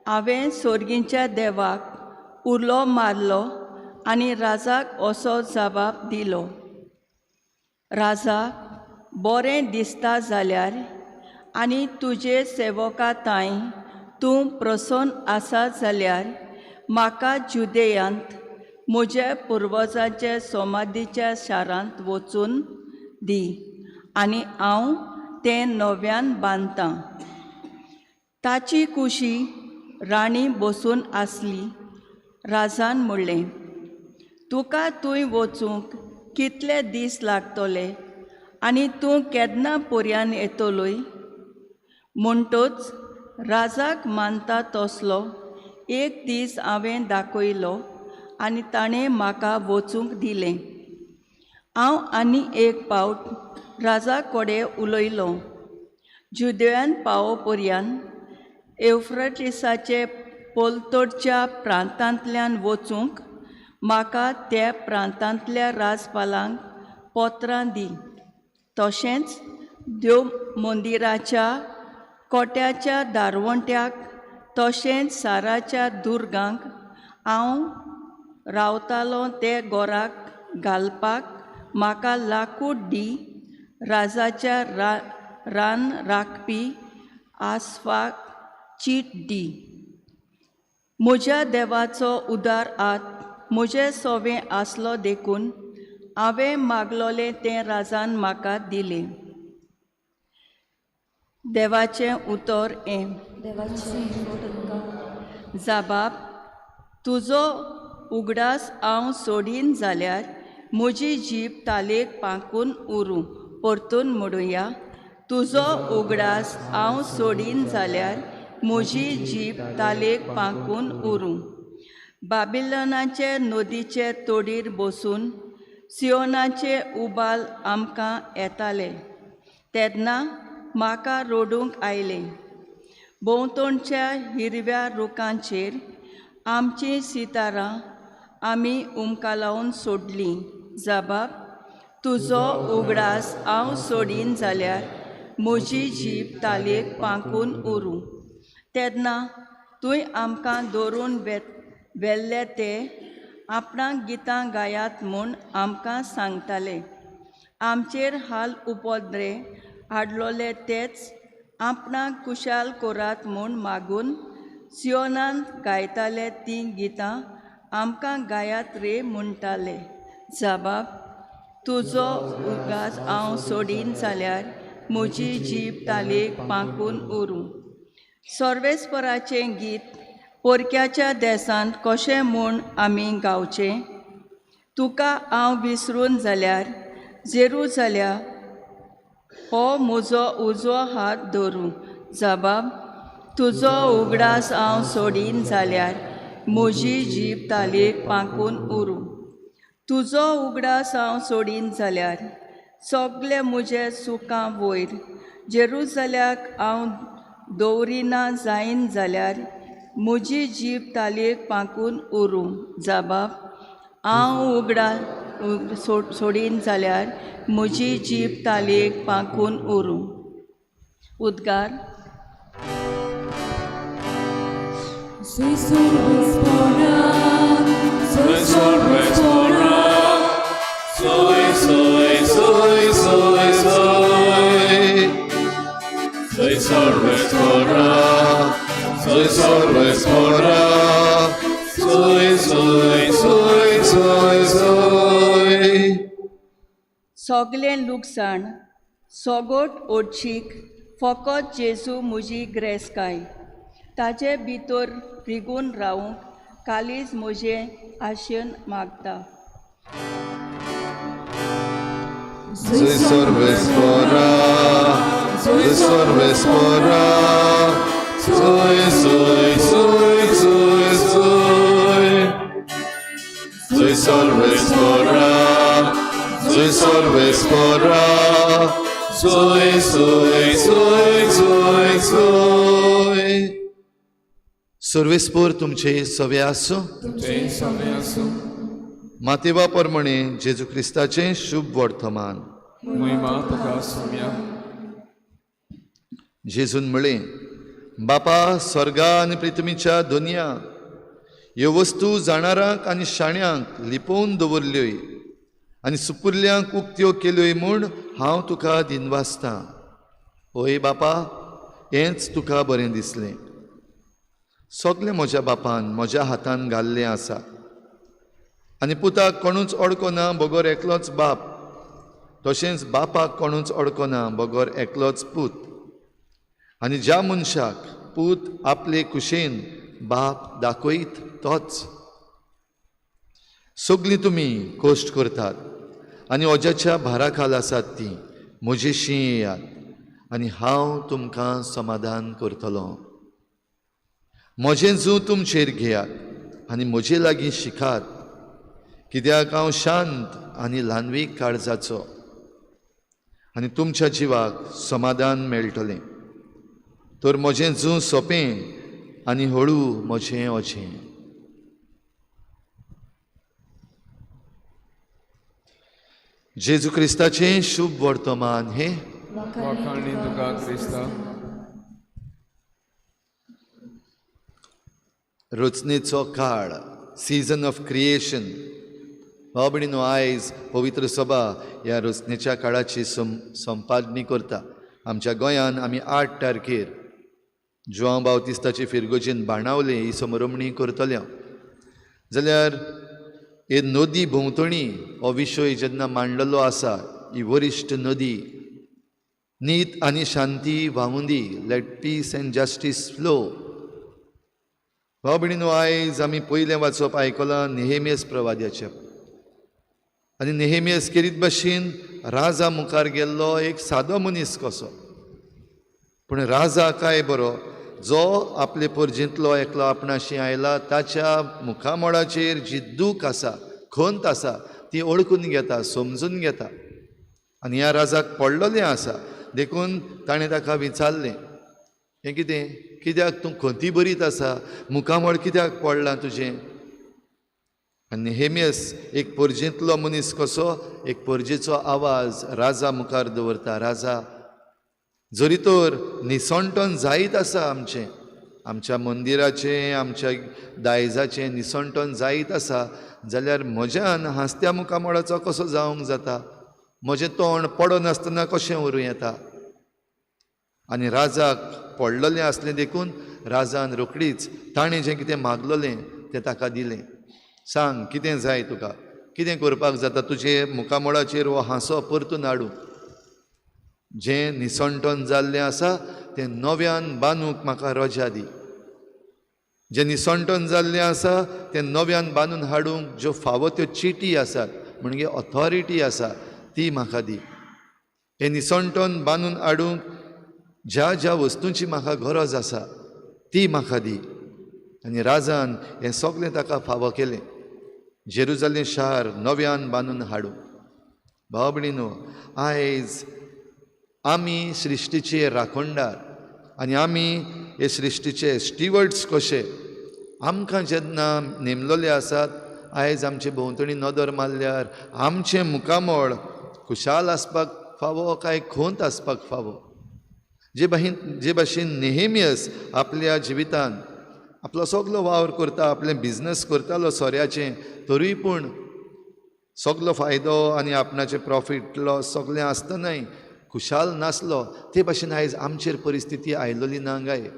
हांवें सोर्गीच्या देवाक उलो मारलो आनी राजाक असो जबाब दिलो, राजा बरें दिसता जाल्यार आनी तुजे सेवका तांय तूं प्रसन्न आसा जाल्यार म्हाका जुदेयांत म्हज्या पुर्वजांच्या समाधीच्या शारांत वचून दी आनी हांव तें नव्यान बांदतां. ताची कुशी राणी बसून आसली. राजान म्हणलें, तुका थंय वचूंक कितले दीस लागतले आनी तूं केन्ना पर्यान येतलोय? म्हणटोच राजाक मानता तसलो एक दीस हांवें दाखयलो आनी ताणें म्हाका वचूंक दिलें. हांव आनी एक पावट राजा कडेन उलयलो. जुदेयान पावो पर्यान एवफ्रेटिसाचे पलतडच्या प्रांतांतल्यान वचूंक म्हाका त्या प्रांतांतल्या राजपालांक पत्रां दी. तशेंच देव मंदिराच्या कोट्याच्या दारवंट्याक तशेंच साराच्या दुर्गांक हांव रावतालो ते गोराक घालपाक म्हाका लाकूड दी. राजाच्या रान राखपी आसफाक चीट दी. म्हज्या देवाचो उदार हात म्हजे सोवें आसलो देखून हांवें मागलोलें तें राजान म्हाका दिलें. देवाचें उतर हें. जाबाब, तुजो उगडास हांव सोडीन जाल्यार म्हजी जीब तालेक पांकून उरूं. परतून म्हणुया, तुजो उगडास हांव सोडीन जाल्यार म्हजी जीब तालेक पांकून उरूं. बाबिलनाचे नदीचे तोडीर बसून सियोनाचे उबाल आमकां येताले तेन्ना म्हाका रडूंक आयलें. भोंवतणच्या हिरव्या रुखांचेर आमचीं सितारां आमी उमकालावन सोडलीं. जबाब, तुजो उगडास हांव सोडीन जाल्यार म्हजी जीब तालेक पांकून उरूं. तेन्ना तुवें आमकां दवरून व्हेल्ले ते आपणाक गितां गायात म्हूण आमकां सांगताले. आमचेर हाल उपद्रे हाडलोले तेच आपणाक कुशाल करात म्हूण मागून सियोनांत गायताले तीं गितां आमकां गायात रे म्हणटाले. जबाब, तुजो उगास हांव सोडीन जाल्यार म्हजी जीब तालेक पांकून उरूं. सर्वेस्पराचें गीत पोरक्याच्या देसांत कशें म्हूण आमी गावचें? तुका हांव विसरून जाल्यार जेरुजाल्या हो म्हजो उजवो हात धरूं. जबाब तुजो उगडास हांव सोडीन जाल्यार म्हजी जीब तालेक पांकून उरूं. तुजो उगडास हांव सोडीन जाल्यार सगळे म्हजे सुखां वयर जेरुजाल्याक हांव दवरिना जायन जाल्यार म्हजी जीब तालयेक पांकून उरूं. जबाब हांव उगडा सोडीन जाल्यार म्हजी जीब तालयेक पांकून उरूं. उद्गार. सगळें लुकसाण सोगोट ओडशीक फकत जेजू म्हजी ग्रेसकाय. ताजे भितर रिगून रावूंक कालीज म्हजें आशेन मागता. सर्वेस्पोर तुमचे सवे आसूं. मातेवा प्रमाणे जेजू क्रिस्ताचें शुभ वर्तमान. जेजून म्हळें, बापा स्वर्गा आनी पृथ्वीच्या दुनिया ह्यो वस्तू जाणारांक आनी शाण्यांक लिपोवन दवरल्योय आनी सुपुल्ल्यांक उक्त्यो केल्योय म्हूण हांव तुका दिनवासतां. ओय बापा, हेंच तुका बरें दिसलें. सगळें म्हज्या बापान म्हज्या हातान घाल्लें आसा आनी पुताक कोणूच अडकना बगर एकलोच बाप, तशेंच बापाक कोणूच अडकना बगर एकलोच पूत, आनी ज्या मनशाक पूत आपले कुशेन बाप दाखयत तोच. सगळीं तुमी कश्ट करतात आनी ओज्याच्या भारा खाल आसात ती म्हजेशी येयात आनी हांव तुमकां समाधान करतलो. म्हजें जूं तुमचेर घेयात आनी म्हजे लागीं शिकात, कित्याक हांव शांत आनी ल्हानवीक काळजाचो आनी तुमच्या जिवाक समाधान मेळटलें. तर म्हजें जूं सोंपें आनी हळू म्हजें ओजें. जेजू क्रिस्ताचें शुभ वर्तमान हें. रचनेचो काळ, सीझन ऑफ क्रिएशन. भाव भयणीनो, आयज पवित्र सभा ह्या रचनेच्या काळाची संपादनी करता. आमच्या गोंयान आमी 8 तारखेर जुआंव बावतिस्ताची फिरगोजीन बाणावले ही समरमणी करतले. जाल्यार हे नदी भोंवतणी हो विशय जेन्ना मांडलेलो आसा, ही वरिश्ठ नदी, नीत आनी शांती व्हांवूं दी, let peace and justice flow. भाव भयणीनो, आयज आमी पयलें वाचप आयकलां नेहेमियस प्रवाद्याचें. आनी नेहेमियस केरीत भाशेन राजा मुखार गेल्लो एक सादो मनीस कसो, पूण राजा काय बरो, जो आपले परजेंतलो एकलो आपणाशी आयला ताच्या मुखामळाचेर जी दूख आसा, खंत आसा, ती ओळखून घेता, समजून घेता. आनी ह्या राजाक पडलेलें आसा देखून ताणें ताका विचारलें, हें कितें, कित्याक तूं खंती बरीत आसा, मुखामळ कित्याक पडलां तुजें? आनी नेहेमियस एक परजेंतलो मनीस कसो एक परजेचो आवाज राजा मुखार दवरता. राजा, जरी तर निसणटन जायत आसा आमचें, आमच्या मंदिराचें, आमच्या दायजाचें निसणटन जायत आसा, जाल्यार म्हज्यान हांसत्या मुखामळाचो कसो जावंक जाता? म्हजें तोंड पडनासतना कशें उरूं येता? आनी राजाक पडलेलें आसलें देखून राजान रोखडीच ताणें जें कितें मागलेलें तें ताका दिलें. सांग कितें जाय तुका? कितें करपाक जाता तुजे मुखामळाचेर हो हांसो परतून हाडूं, जें निसणटन जाल्लें आसा तें नव्यान बांदूंक म्हाका रजा दी, जें निसणटन जाल्लें आसा तें नव्यान बांदून हाडूंक ज्यो फावो त्यो चिटी आसात म्हणजे ऑथॉरिटी आसा ती म्हाका दी, हें निसणटन बांदून हाडूंक ज्या ज्या वस्तूंची म्हाका गरज आसा ती म्हाका दी. आनी राजान हें सगळें ताका फावो केलें, जेरुजालेम शार नव्यान बांदून हाडूं. भाव भयणीनो, आयज आमी सृश्टीचे राखणदार आनी आमी हे सृश्टीचे स्टिवर्ड्स कशे आमकां जेन्ना नेमलेले आसात, आयज आमचे भोंवतणी नदर मारल्यार आमचें मुखामळ खुशाल आसपाक फावो काय खोंत आसपाक फावो? जे भाशेन नेहेमियस आपल्या जिवितान आपलो सगलो वावर करता, आपलें बिजनस करतालो सोऱ्याचें, तरूय पूण सगलो फायदो आनी आपणाचें प्रॉफीट लॉस सगलें आसतनाय खुशाल नासलो, ते भाशेन आयज आमचेर परिस्थिती आयलोली ना गाय.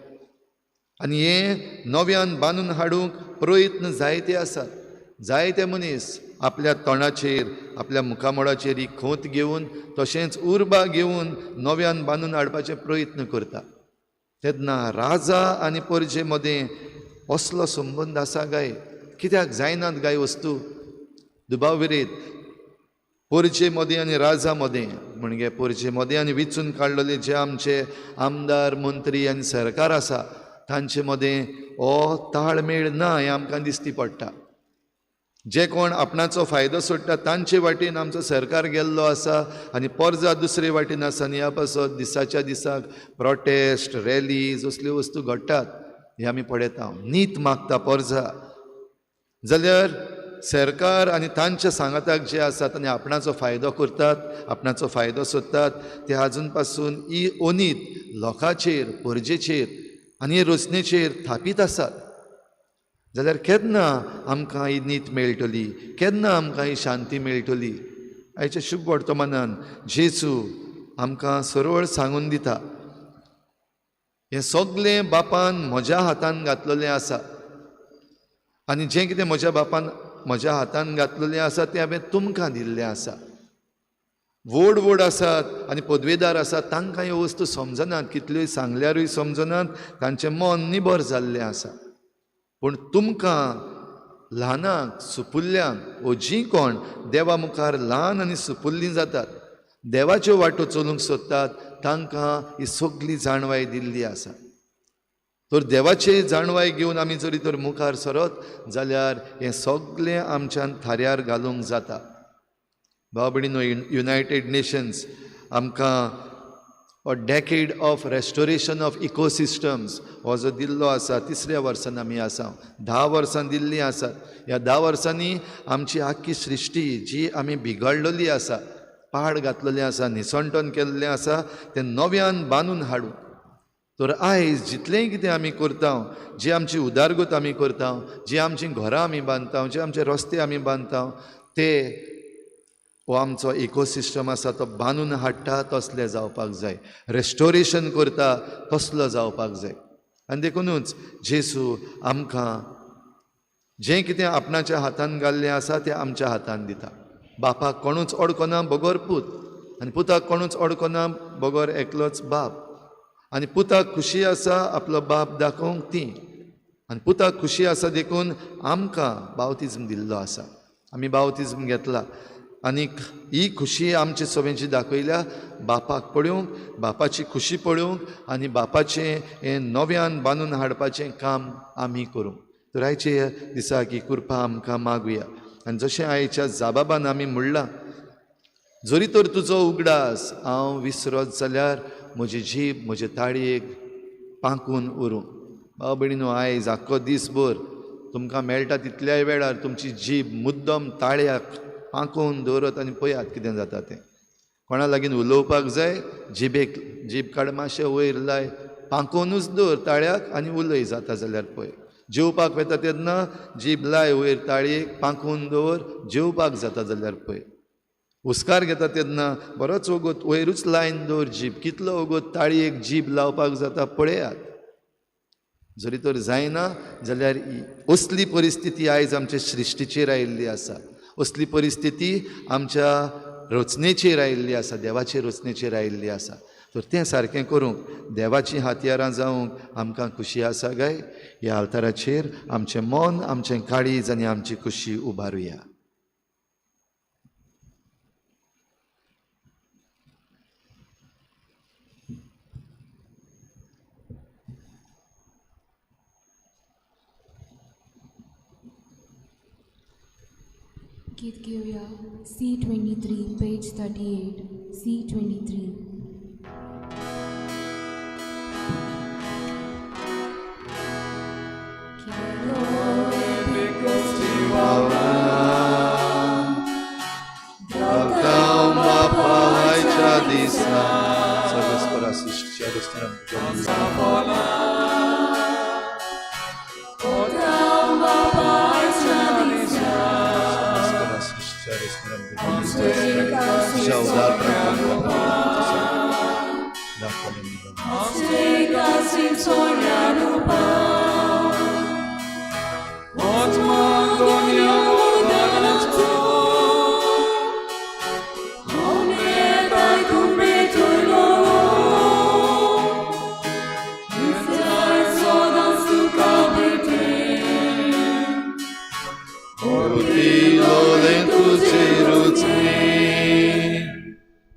आनी हें नव्यान बांदून हाडूंक प्रयत्न जायते आसात. जायते मनीस आपल्या तोंडाचेर आपल्या मुखामळाचेर ही खोंत घेवन तशेंच उर्बा घेवन नव्यान बांदून हाडपाचे प्रयत्न करता. तेन्ना राजा आनी परजे मदें असलो संबंद आसा गाय? कित्याक जायनात गाय वस्तू? दुबाव विरेत परजे मदें आनी राजा मदें म्हणजे परजे मदें आनी विचून काडलेले जे आमचे आमदार मंत्री आनी सरकार आसा तांचे मदें हो ताळमेळ ना हें आमकां दिसती पडटा. जे कोण आपणाचो फायदो सोडटा तांचे वाटेन आमचो सरकार गेल्लो आसा आनी परजा दुसरे वाटेन आसा. आनी ह्या पासत दिसाच्या दिसाक प्रोटेस्ट रॅलीज असल्यो वस्तू घडटात हें आमी पळयता. नीत मागता परजा जाल्यार सरकार आनी तांच्या सांगाताक जे आसात आनी आपणाचो फायदो करतात, आपणाचो फायदो सोदतात, ते आजून पासून ही अनीत लोकांचेर परजेचेर आनी रचनेचेर थापीत आसात. जाल्यार केन्ना आमकां ही नीत मेळटली, केन्ना आमकां ही शांती मेळटली? आयच्या शुभ वर्तमानान जेजू आमकां सरळ सांगून दिता, हें सगळें बापान म्हज्या हातान घातलेलें आसा आनी जें कितें म्हज्या बापान म्हज्या हातान घातलेलें आसा तें हांवें तुमकां दिल्लें आसा. व्हड व्हड आसात आनी पदवेदार आसात तांकां ह्यो वस्तू समजनात, कितल्योय सांगल्यारूय समजनात, तांचें मन निबर जाल्लें आसा. पूण तुमकां ल्हानांक सुपुल्ल्यांक वो जीं कोण देवा मुखार ल्हान आनी सुपुल्लीं जातात, देवाच्यो वाटो चलूंक सोदतात, तांकां ही सगली जाणवाय दिल्ली आसा. तर देवाची जाणवाय घेवन आमी जरी तर मुखार सरत जाल्यार हें सगलें आमच्यान थाऱ्यार घालूंक जाता. भाव भयणीनो, युनायटेड नेशन्स आमकां a decade of restoration of ecosystems हो जो दिल्लो आसा, तिसऱ्या वर्सान आमी आसा, 10 वर्सां दिल्लीं आसात. ह्या 10 वर्सांनी आमची आख्खी सृश्टी जी आमी बिगडलेली आसा, पाड घातलेलें आसा, निसणटन केल्लें आसा, तें नव्यान बांदून हाडूं. तर आयज जितलेंय कितें आमी करता, जी आमची उदारगत आमी करता, जी आमचीं घरां आमी बांदता, जे आमचे रस्ते आमी बांदता, ते हो आमचो इकोसिस्टम आसा तो बांदून हाडटा तसले जावपाक जाय, रेस्टोरेशन करता तसलो जावपाक जाय. आनी देखुनूच जेजू आमकां जें कितें आपणाच्या हातान घाल्लें आसा तें आमच्या हातान दिता. बापाक कोणूच अडकना बगर पूत, आनी पुताक कोणूच अडकना बगर एकलोच बाप. आनी पुताक खुशी आसा आपलो बाप दाखोवंक ती, आनी पुताक खुशी आसा देखून आमकां बावतिज्म दिल्लो आसा, आमी बावतिज्म घेतला. आनीक ही खुशी आमचे सगळ्यांची दाखयल्या बापाक पळोवंक, बापाची खुशी पळोवंक आनी बापाचें हें नव्यान बांदून हाडपाचें काम आमी करूंक. तर आयचे दिसाक ही कृपा आमकां मागुया. आनी जशें आयच्या जाबाबान आमी म्हणलां, जरी तर तुजो उगडास हांव विसरत जाल्यार म्हजी जीब म्हजे ताळयेक पांकून उरूं. भाव भयणीनो, आयज आख्खो दीसभर तुमकां मेळटा तितल्याय वेळार तुमची जीब मुद्दम ताळ्याक पांकोवन दवरत आनी पळयात कितें जाता तें. कोणा लागीं उलोवपाक जाय, जिबेक जीब काड मातशें वयर लाय, पांकोवनूच दवर ताळ्याक आनी उलय जाता जाल्यार पळय. जेवपाक वता तेन्ना जीब लाय वयर ताळयेक पांकोवन दवर, जेवपाक जाता जाल्यार पळय. हुस्कार घेता तेन्ना बरोच वगत वयरूच लायन दवर जीब, कितलो वगत ताळयेक जीब लावपाक जाता पळयात. जरी तर जायना जाल्यार असली परिस्थिती आयज आमचे सृश्टीचेर आयिल्ली आसा, असली परिस्थिती आमच्या रचनेचेर आयिल्ली आसा, देवाचे रचनेचेर आयिल्ली आसा. तर तें सारकें करूंक देवाचीं हातयारां जावंक आमकां खुशी आसा काय? ह्या आल्ताराचेर आमचें मन, आमचें काळीज आनी आमची खुशी उबारुया. गीत घेऊया C23 page 38 C23.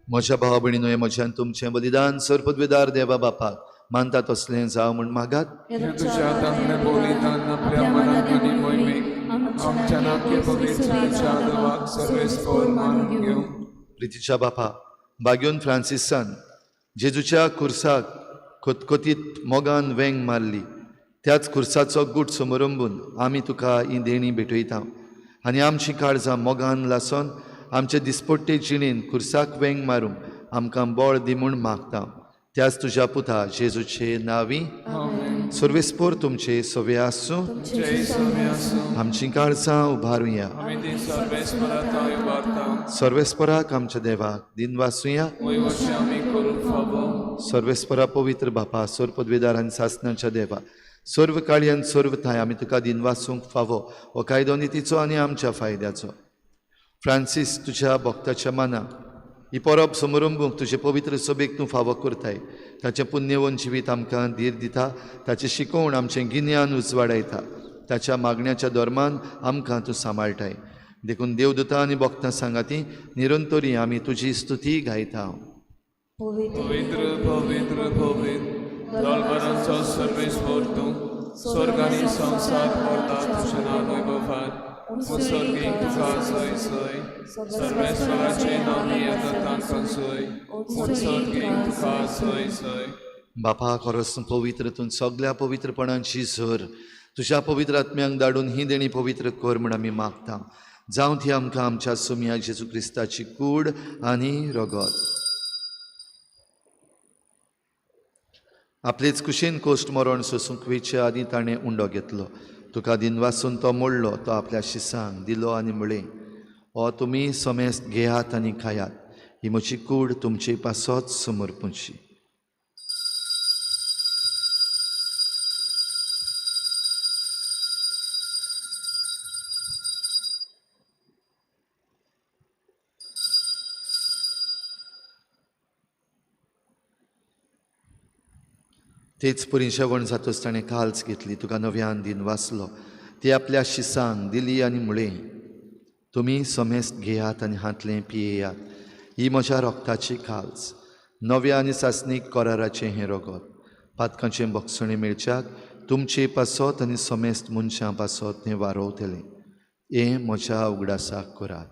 म्हज्या भावा भयणीनो, हें म्हज्यान तुमचें बलिदान सर्वपदवीदार देवा बापाक मानता तसलें जावं म्हूण मागात. तुज्या हातांतलें बलिदान आपल्या मनान आनी मोहिमेक आमच्या नाके पवित्र देवाक सर्वेस्पोर मानून घेवं. प्रितीच्या बापा, बाग्योन फ्रांसिसान जेजूच्या खुर्साक खतखतीत मोगान वेंग मारली, त्याच खुर्साचो गूट समरंबून आमी तुका ही देणी भेटयता आनी आमची काळजां मोगान लासोन आमचे दिसपट्टे जिणेन खुर्साक वेंग मारूंक आमकां बळ दी म्हूण मागता. त्याच तुज्या पुता जेजूचे नांवी. सर्वेस्पोर तुमचे सवे आसूं. आमची काळजां उबारुया. सर्वेस्पराक आमच्या देवाक दिन वासुया. सर्वेस्परा पवित्र बापा, सर्व पदवीदार आनी सासणाच्या देवा, सर्व काळी आनी सर्व थाय आमी तुका दिन वासूंक फावो हो कायदो नितीचो आनी आमच्या फायद्याचो. फ्रांसीस तुज्या भक्ताच्या मनाक ही परब समरंबूंक तुजे पवित्र सभेक तूं फावो करताय. ताचें पुण्यवन जिवीत आमकां धीर दिता, ताचें शिकोवण आमचें गिन्यान उजवाडायता, ताच्या मागण्याच्या धर्मान आमकां तूं सांबाळटाय. देखून देवदूता आनी भक्तां सांगाती निरंतरी आमी तुजी स्तुती गायता. पवित्र पवित्र पवित्र दलबरांचो सर्वेस्पोर तूं, स्वर्ग आनी संवसार भरता तुजें नांव वैभवान. उत्सर्गीक तुका जय जय, सर्वेस्वराचे नांवी येता तांकां जय. उत्सर्गीक तुका जय जय. बापा, खरोच तूं पवित्र, तूं सगल्या पवित्रपणाची झर. तुज्या पवित्र आत्म्यांक धाडून ही देणी पवित्र कर म्हूण आमी मागता. जावं ती आमकां आमच्या सुमया जेजू क्रिस्ताची कूड आनी रगत. आपलेच कुशीन कोश्ट मरण सोसूंक वेचे आदीं ताणें उंडो घेतलो. तुका दिनवासून तो मोडलो, तो आपल्या शिसांक दिलो आनी म्हळें, हो तुमी समेस्त घेयात आनी खायात, ही म्हजी कूड तुमचे पासत समर्पूची. तेच परी जेवण जातच ताणें काल्स घेतली, तुका नव्यान दिन वाचलो, ती आपल्या शिसांक दिली आनी म्हळें, तुमी समेस्त घेयात आनी हांतलें पियेयात, ही म्हज्या रोगताची काल्स, नव्या आनी सासणीक कराराचें हें रगत, पातकांचें बक्षणें मेळच्याक तुमचे पासत आनी समेस्त मनशां पासत हें वारोवतलें. हें म्हज्या उगडासाक करात.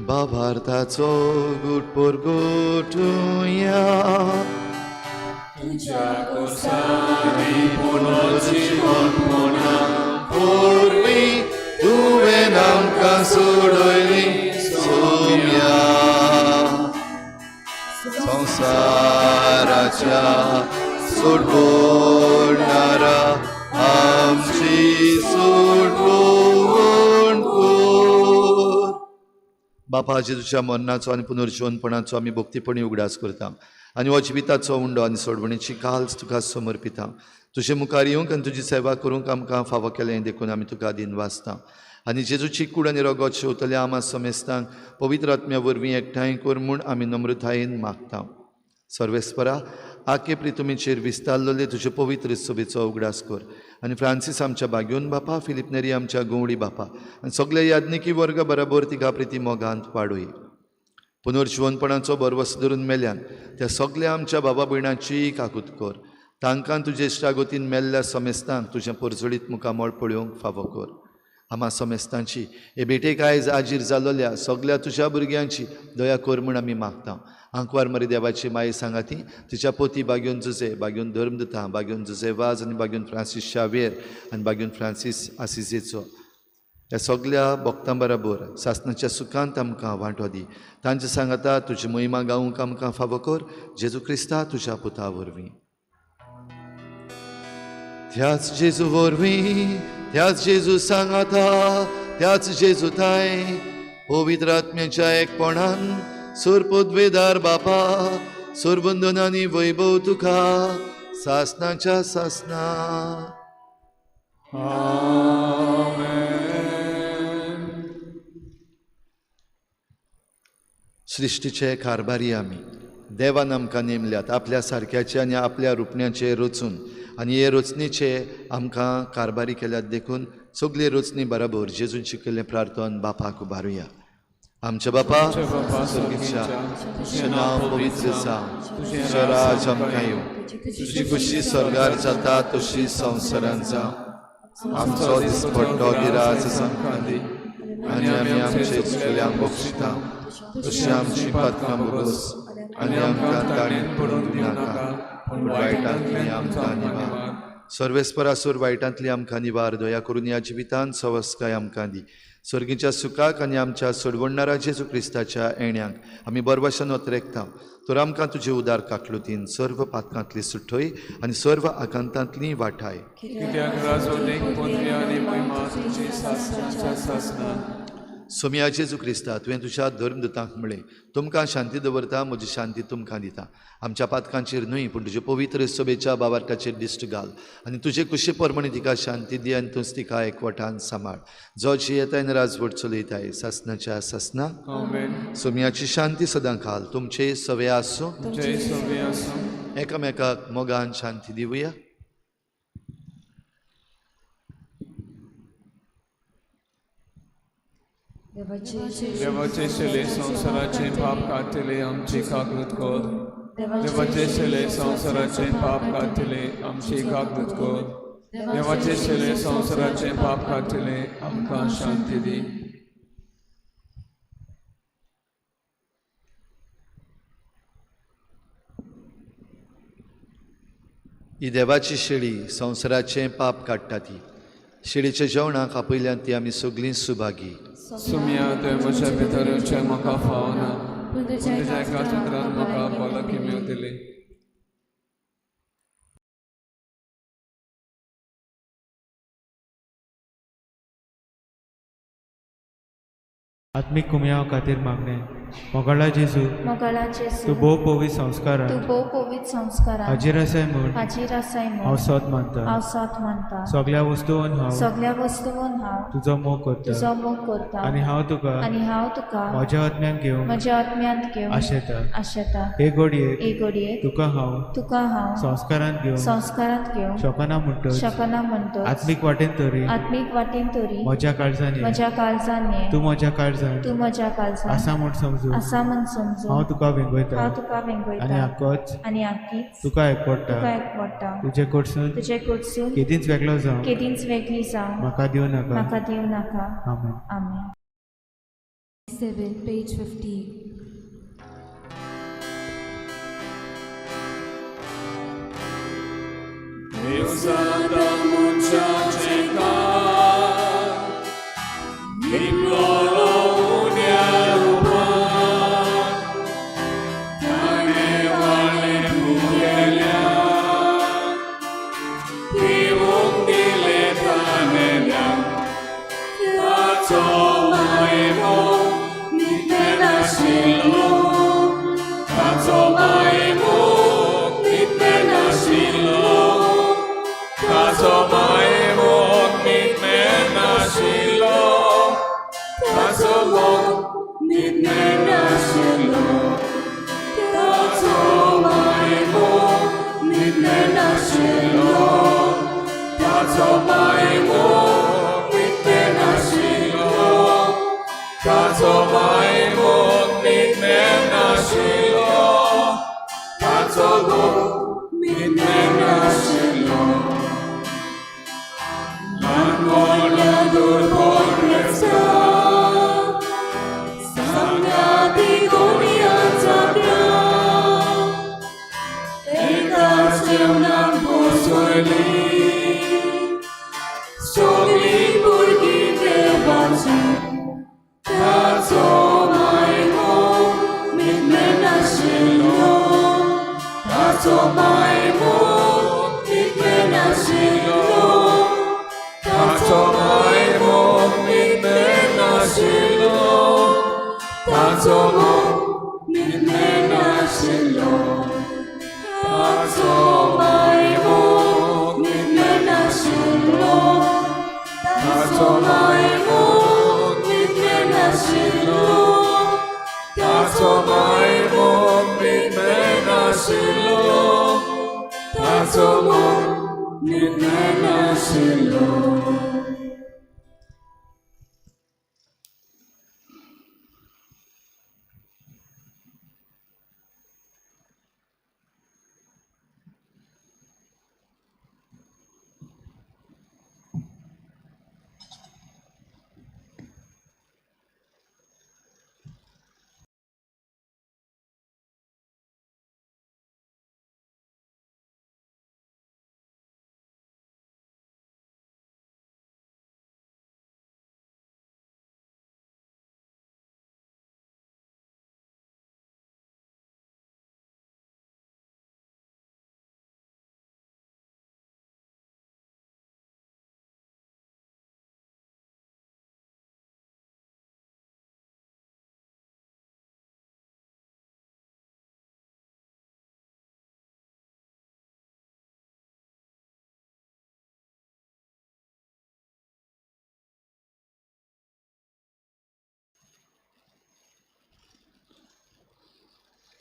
भावार्थाचो गुट परगटुया, तुज्या कोर्सांनी पुनर्जीवनपणा वरवीं तुवें आमकां सोडयली सोम्या. संवसाराच्या सोडवणारा आमची सोडवण कर. बापा, जेजूच्या मरणाचो आनी पुनर्जिवनपणाचो आमी भक्तीपणी उगडास करता आनी हो जिविताचो उंडो आनी सोडवणेची काल्स तुका समर्पिता. तुजे मुखार येवंक आनी तुजी सेवा करूंक आमकां फावो केलें देखून आमी तुका दिनवासता. आनी जेजूची कूड आनी रगत शेवतल्या आमा समेस्तांक पवित्र आत्म्या वरवीं एकठांय कर म्हूण आमी नम्रतायेन मागता. सर्वेस्परा, आके प्रितुमीचेर विस्तारलेले तुजे पवित्र सभेचो उगडास कर आनी फ्रांसीस आमच्या बाग्योन बापा, फिलीप नेरी आमच्या गवळी बापा आनी सगळे याज्ञिकी वर्ग बराबर तिका प्रिती मोगांत वाडोय. पुनर्जिवनपणाचो भरवस धरून मेल्यान त्या सगळ्या आमच्या बाबा भयणाची काकूत कर. तांकां तुजे इश्टागतीन मेल्ल्या समेस्तांक तुजें परजळीत मुखामळ पळोवंक फावो कर. आमा समेस्तांची हे भेटेक आयज आजीर जाल्लोल्या सगळ्या तुज्या भुरग्यांची दया कर म्हूण आमी मागता. आंकवार मरी देवाची माये सांगाती तिच्या पोती बाग्योन जुजे, बाग्योन धर्म दिता, बाग्योन जुजे वाज आनी बाग्योन फ्रांसीस शावेर आनी बाग्योन फ्रांसीस आसिजेचो ह्या सगळ्या भक्तां बराबर सासणाच्या सुखांत आमकां वांटो दी. तांचे सांगाता तुजी महिमा गावंक आमकां फावो कर, जेजू क्रिस्ता तुज्या पुता वरवीं. त्याच जेजू वरवीं, त्याच जेजू सांगाता, त्याच जेजू थांय पवित्र आत्म्याच्या एकपणान सोरपदवेदार बापा, सोरबंधन आनी वैभव तुका सासनाच्या सासना. सृश्टीचे कारभारी आमी देवान आमकां नेमल्यात आपल्या सारक्याचे आनी आपल्या रुपण्याचे रचून आनी हे रचणेचे आमकां कारभारी केल्यात देखून सगळे रचणी बराबर जेजून शिकयल्लें प्रार्थन बापाक उबारुया. आमच्या बापा स्वर्गीच्या, तुजें नांव पवित्र जावं, तुजें राज आमकां येवं, तुजी खुशी स्वर्गार जाता तशी संवसारांत जावं. आमचो दिसपट्टो दिराज आमकां दी आनी आमी आमचे चुकल्यांक बक्षिता तशी आमची पातकां भोगोस आनी आमकां ताणें पडून दिनाका पूण वायटांतली आमकां निवार. सर्वेस्परासूर वायटांतली आमकां निवार. दया करून ह्या जिवितांत सवस्काय आमकां दी. स्वर्गीच्या सुखाक आनी आमच्या सोडवणणारा जेजू क्रिस्ताच्या येण्याक आमी बरवशान ओतरेकता. तर आमकां तुजे उदार काकलुतीन सर्व पातकांतली सुटय आनी सर्व आकांतांतली वाठाय. कित्याक राजवटीक पदवी आनी महिमा तुजी सासणाच्या सासणा. सोमया जेजू क्रिस्ता, तुवें तुज्या धर्मदूतांक म्हळें, तुमकां शांती दवरता, म्हजी शांती तुमकां दिता. आमच्या पातकांचेर न्हय पूण तुजे पवित्र सभेच्या बाबार्काचेर दिश्ट घाल आनी तुजे कुशी प्रमाणे तिका शांती दी आनी तूंच तिका एकवटान सांबाळ. जो जियेताय आनी राजवट चलयताय सासणाच्या सासना. आमेन. सोमयाची शांती सदां खाल तुमचे सवे आसूं. तुमचे सवे आसूं. एकामेकाक मोगान शांती दिवया. देवाचे शिले संवसाराचे पाप काडटले आमची कागद कर. देवाचे शिले संवसाराचे पाप काडटले आमची कागद कर. देवाचे शिले संवसाराचे पाप काडटले आमकां शांती दी. ही देवाची शेळी संवसाराचें पाप काडटा. ती शेळीच्या जेवणाक आपयल्यान ती आमी सगळीं सुभागी. सुमया, तुवें म्हज्या भितर येवचें म्हाका फावना, पूण तुज्या एका चित्रान म्हाका भलायकी मेवतली. आत्मीक कुमयाव खातीर मागणें. मोगाळा जेजू, मोगाळा जेजू, तूं भोव पवित्र संस्कारान, तूं भोव पवित्र संस्कारान हाजीर आसाय म्हूण, हाजीर आसाय म्हूण हांव सोद मानता, हांव सोद मानता. सगळ्या वस्तून हांव, सगळ्या वस्तून हांव तुजो मोग करता, तुजो मोग करता आनी हांव तुका, आनी हांव तुका म्हज्या आत्म्यान घेवंक, म्हज्या आत्म्यांत घेवंक आशेता, आशेता. हे घडयेक, हे घडयेक तुका हांव, तुका हांव संस्कारांत घेवंक, संस्कारांत घेवंक शकना म्हणटच, शकना म्हणटच, आत्मीक वाटेन तरी, आत्मीक वाटेन तरी म्हज्या काळजान ये, म्हज्या काळजान ये, तूं म्हज्या काळजान, तूं म्हज्या काळजान आसा म्हूण समजून, आसा म्हूण समजून हांव तुका वेंगयता, हांव तुका वेंगयता आनी आकोच, आनी आकीच तुका एकवडटा, तुका एकवडटा. तुजे कडसून, तुजे कडसून केदींच वेगळो जावं, केदींच वेगळी जावं म्हाका दिवं नाका, म्हाका दिवं नाका. आमेन. आमेन. 7, page 50. देवसादा मनशाचें काळ लिपलोलो उण्या रुपान, ताणें वाळें मुगेल्या पिवूंक दिलें ताचो मायमोग नितमेनाशिल्लो, ताचो मोग नितमेनाशिल्लो. ल्हान व्हडल्या दुर्बळ क्रिस्तांव, सांगता ती गोंयांच्या एकाच जेवणाक बसयली सगळीं भुरगीं देवाचीं. ताचो मायमोग नितमेनाशिल्लो, ताचो मायमोग नितमेनाशिल्लो, ताचो मायमोग नितमेनाशिल्लो, ताचो मोग नितमेनाशिल्लो, ताचो मायमोग नितमेनाशिल्लो, ताचो मायमोग नितमेनाशिल्लो, ताचो मायमोग नितमेनाशिल्लो, ताचो मोग नितमेनाशिल्लो.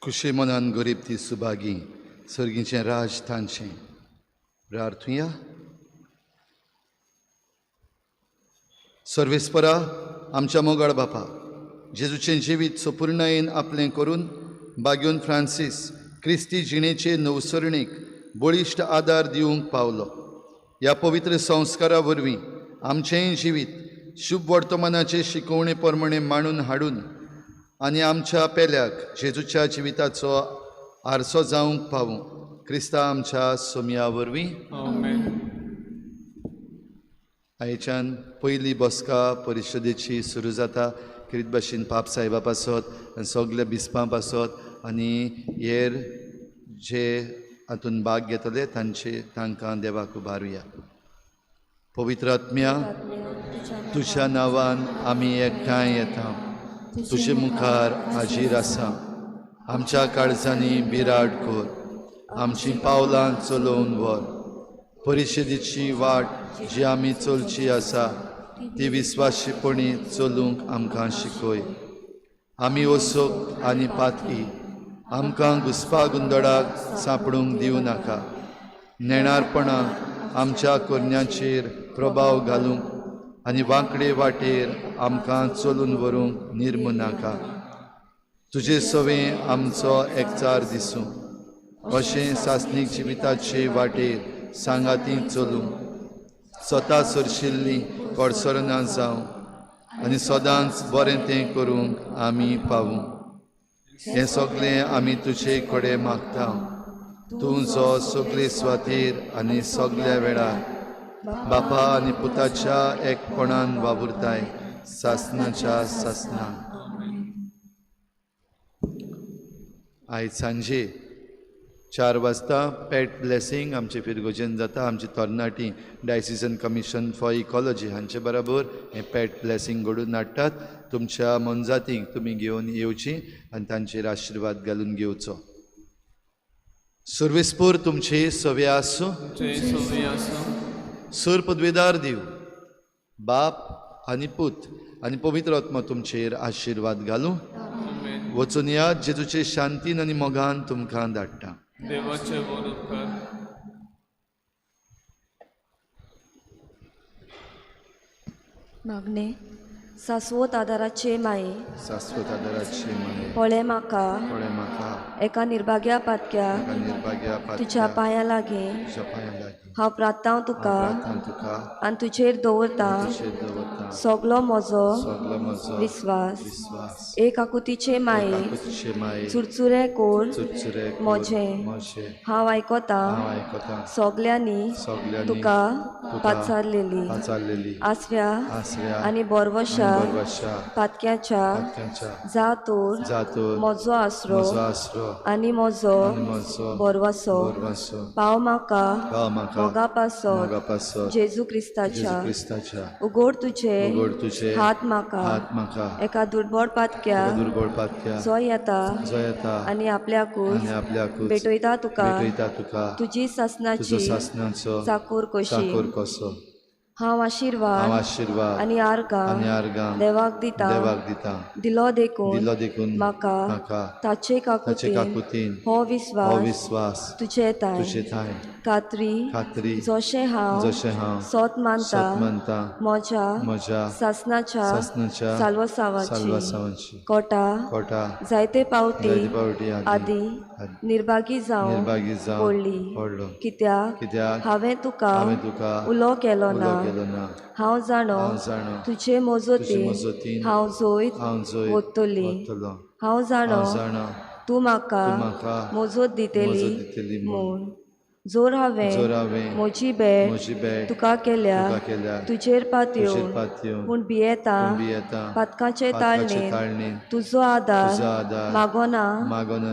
खुशी मनान गरीब ती सुभागी, सर्गीचें राज तांचें. प्रार्थुया. सर्वेस्परा आमच्या मोगाळ बापा, जेजूचें जिवीत सपूर्णायेन आपलें करून बाग्योन फ्रांसीस क्रिस्ती जिणेचे नवसरणीक बळिश्ट आदार दिवंक पावलो. ह्या पवित्र संस्कारा वरवीं आमचेंय जिवीत शुभ वर्तमानाचे शिकवणे प्रमाणे मांडून हाडून आनी आमच्या पेल्याक जेजूच्या जिविताचो आरसो जावंक पावूं. क्रिस्ता आमच्या सोमया वरवीं. आमेन. आयच्यान पयली बसका परिशदेची सुरू जाता. किरीत भाशेन पाप साहेबा पासत आनी सगल्या बिस्पां पासत आनी हेर जे हातून भाग घेतले तांचे तांकां देवाक उबारुया. पवित्र आत्म्या, तुज्या नांवान आमी एकठांय येता, तुजे मुखार हाजीर आसा. आमच्या काळजांनी बिराड कर, आमचीं पावलां चलोवन व्हर. परिशदेची वाट जी आमी चलची आसा ती विस्वाशीपणी चलूंक आमकां शिकय. आमी वसोक आनी पातकी, आमकां घुसपा गोंदळाक सांपडूंक दिवं नाका. नेणारपणाक आमच्या करण्याचेर प्रभाव घालूंक आनी वांकडे वाटेर आमकां चलून व्हरूंक निर्मू नाका. तुजे सवें आमचो एकचार दिसूं, अशें सासणीक जिविताचे वाटेर सांगाती चलूं. स्वता सरशिल्ली कडसरना जावं आनी सदांच बरें तें करूंक आमी पावूं. हें सगळें आमी तुजे कडेन मागता, तूं जो सगळे स्वातीर आनी सगल्या वेळार बापा आनी पुताच्या एकपणान वावुरताय सासनाच्या सासना. आयज सांजे 4 वाजता पेट ब्लेसिंग आमचे फिरगोजेन जाता. आमची तरणाटी डायसिसन कमिशन फॉर इकॉलॉजी हांचे बराबर हें पेट ब्लेसिंग घडोवन हाडटात. तुमच्या मनजातींक तुमी घेवन येवची आनी तांचेर आशिर्वाद घालून घेवचो. सर्वेस्पूर तुमचे सवे आसूं. सूर पदवेदार दिव बाप आनी पूत आनी पवित्र आत्मा तुमचेर आशिर्वाद घालूं. वचून या जेजूचे शांतीन आनी मोगान तुमकां धाडटा. देवाचे व्हड उपकार. मागणे. सास्वत आदाराचे माये, सास्वत आदाराचे माये, पळे म्हाका, पळे म्हाका एका निर्भाग्या पातक्या, एका निर्भाग्या पातक्या, तुज्या पांयां लागीं, तुज्या पांयां लागीं हांव प्रार्थांव तुका, तुका आनी तुजेर दवरतां सगलो म्हजो विस्वास. एक आकुतीचे माये, चुरचुरे कोर म्हजें, हांव आयकतां सगल्यांनी तुका पाचारलेली आसऱ्या आनी बोरवशा पातक्याच्या जा तर म्हजो आसरो आनी म्हजो बोरवासो पाव म्हाका मोगा पासत जेजू क्रिस्ताच्या. उगोड तुझे हात म्हाका एका दुर्बळ पातक्या जो येता आनी आपल्याकूच भेटयता तुका तुजी सासनाची चाकूर कशी. हांव आशिर्वाद आनी आर्गां देवाक दिता दिलो देखून म्हाका ताचे काकुतीन हो विस्वास तुजे थांय खात्री जशें हांव सोत मानता म्हज्या सासनाच्या साल्वसांवाची कोटा जायते पावटी आदी निर्भागी जावन पडली, कित्याक हांवें तुका उलो केलो ना. हांव जाणो तुजे मजतीन हांव जैत वतली. हांव जाणो तूं म्हाका मजत दितली म्हूण. जोर हांवें म्हजी भेट तुका केल्या तुजेर पातयेवन, पूण भियेता पातकाचे ताळणेन तुजो आदार मागोना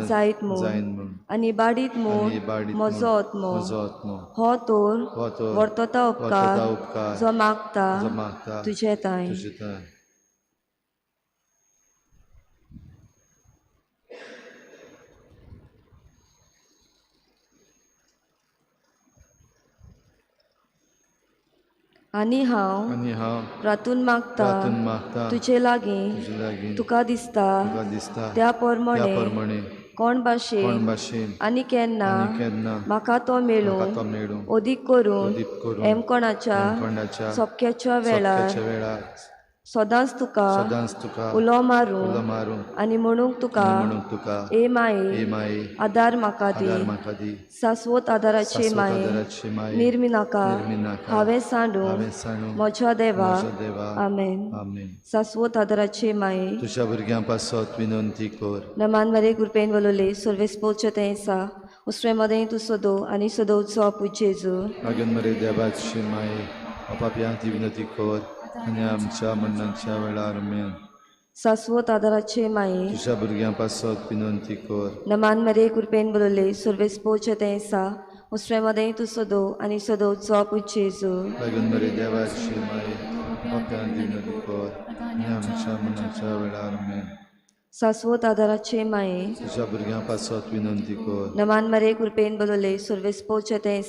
जायत म्हूण आनी बाडीत म्हूण म्हजो आत्मो. हो तर वर्तता उपकार जो मागता तुजे थांय. आनी हांव प्रातून मागता तुजे लागीं तुका दिसता त्या प्रमाणे कोण भाशेन आनी केन्ना म्हाका तो मेळूं, अदीक करून हेमकोणाच्या सोपक्याच्या वेळार सदांच तुका उलो मारूं आनी म्हणूंक तुका ए माये आदार म्हाका दी. सास्वत आदाराचे माये निर्मिनाका हांवें सांडूं म्हज्या देवा. आमेन. सास्वत आदाराचे माये तुज्या भुरग्यां पासत विनंती कर. नमान मरे कृपेन वलोले सर्वेस्पोचे तें उसरे मदें तूं सदो आनी सदोचो आपू जेजू. मागीर मरे देवाची माये पापयां ती विनंती कर आनी आमच्या मरणाच्या वेळार. आमेन. सास्वत आदाराचे माये तुज्या भुरग्यां पासत विनंती कर. नमान मरे कृपेन बरोवले सर्वेस्पोचे तें उसरे मदें तूं सदो आनी सदोचो आपू जेजू. मागीर मरे देवाची माये पापयां ती विनंती कर आनी आमच्या मरणाच्या वेळार. आमेन. सास्वत आदाराचे माये तुज्या भुरग्यां पासत विनंती कर. नमान मरे कृपेन बरोवले सर्वेस्पोचे तें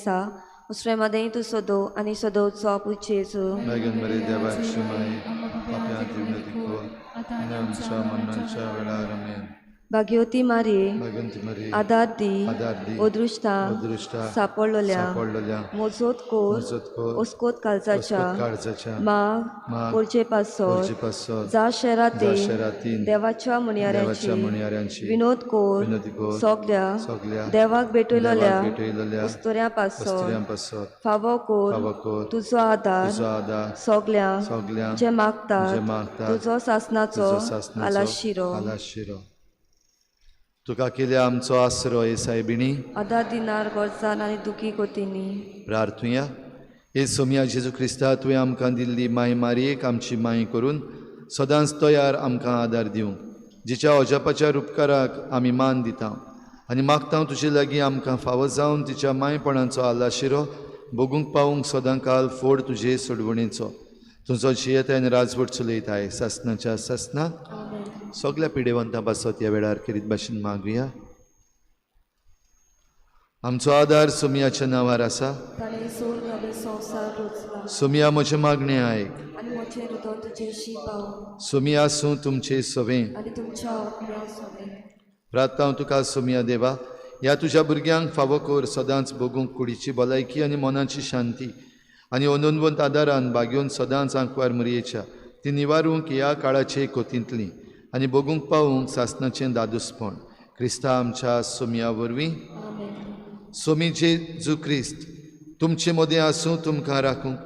उसरे मदें तूं सदो आनी सदोचो आपू जेजू. मागीर मरे देवाची माये पापयां ती विनंती कर आनी आमच्या मरणाच्या वेळार. आमेन. भाग्यवती मारये आदार दी अदृश्टा सापडलोल्या मोजोत कोर ओस्कोत काळजाच्या माग कोरचे पासत जा शेराती देवाच्या म्हणयाऱ्यांची विनोद कोर सगल्या देवाक भेटयलोल्या उस्तोऱ्या पासत फावो कोर तुजो आदार सगल्या जे मागता तुजो सासनाचो आलाशिरो. तुका केल्या आमचो आसरो हे सायबिणी आदार दिनार गरजान आनी दुखी कोतीनी प्रार्थुया. हे सोमया जेजू क्रिस्ता तुवें आमकां दिल्ली माय मारयेक आमची माय करून सदांच तयार आमकां आदार दिवंक, जिच्या अजापाच्या रुपकाराक आमी मान दिता आनी मागता तुजे लागीं आमकां फावो जावन तिच्या मायपणाचो आलाशिरो भोगूंक पावूंक सदां काल फोड तुजे सोडवणेचो. तुजो जियेताय आनी राजवट चलयताय सासनाच्या सासनाक. सगळ्या पिडेवंतां पासत ह्या वेळार खेरीत भाशेन मागुया. आमचो आदार सोमियाच्या नांवार आसा. सोमिया म्हजें मागणें आयक. सोमिया आसूं तुमचे सवें. प्रार्थना तुका सोमिया देवा ह्या तुज्या भुरग्यांक फावो कर सदांच भोगूंक कुडीची भलायकी आनी मनाची शांती आनी अनवंत आदारान बागेवन सदांच आंकवार मरयेच्या ती निवारूंक ह्या काळाचे कोतींतली आनी बगूंक पावूंक सासणाचें दादूसपण क्रिस्ता आमच्या सोमया वरवीं. सोमी जेजू क्रिस्त तुमचे मदें आसूं, तुमकां राखूंक,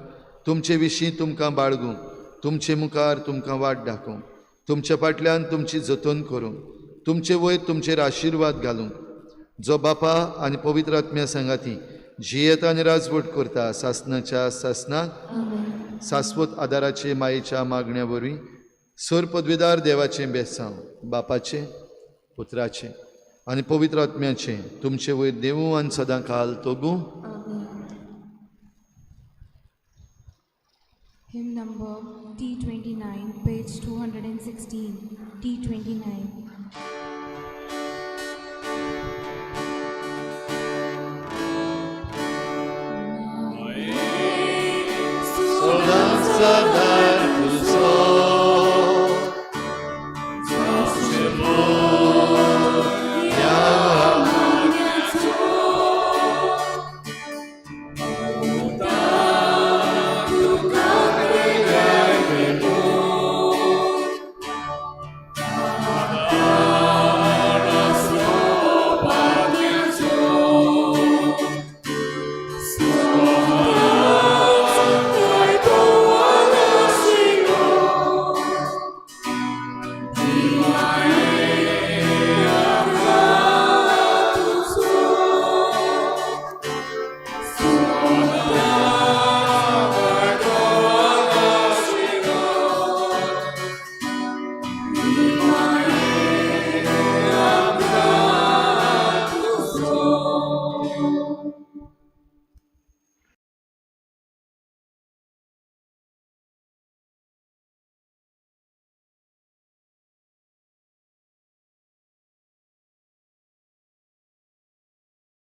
तुमचे विशीं तुमकां बाळगूंक, तुमचे मुखार तुमकां वाट दाखोवंक, तुमच्या फाटल्यान तुमची जतन करूंक, तुमचे वयर तुमचेर आशिर्वाद घालूंक, जो बापा आनी पवित्र आत्म्या सांगाती जियेता आनी राजवट करता सासणाच्या सासणाक सास्वत आदाराचे मायेच्या मागण्या वरवीं सर पदवेदार देवाचें बेसांव बापाचें पुत्राचें आनी पवित्र आत्म्याचें तुमचे वयर देवूं आनी सदां काल तोगूं. Hymn number T29, page 216, T29. सदां सदां.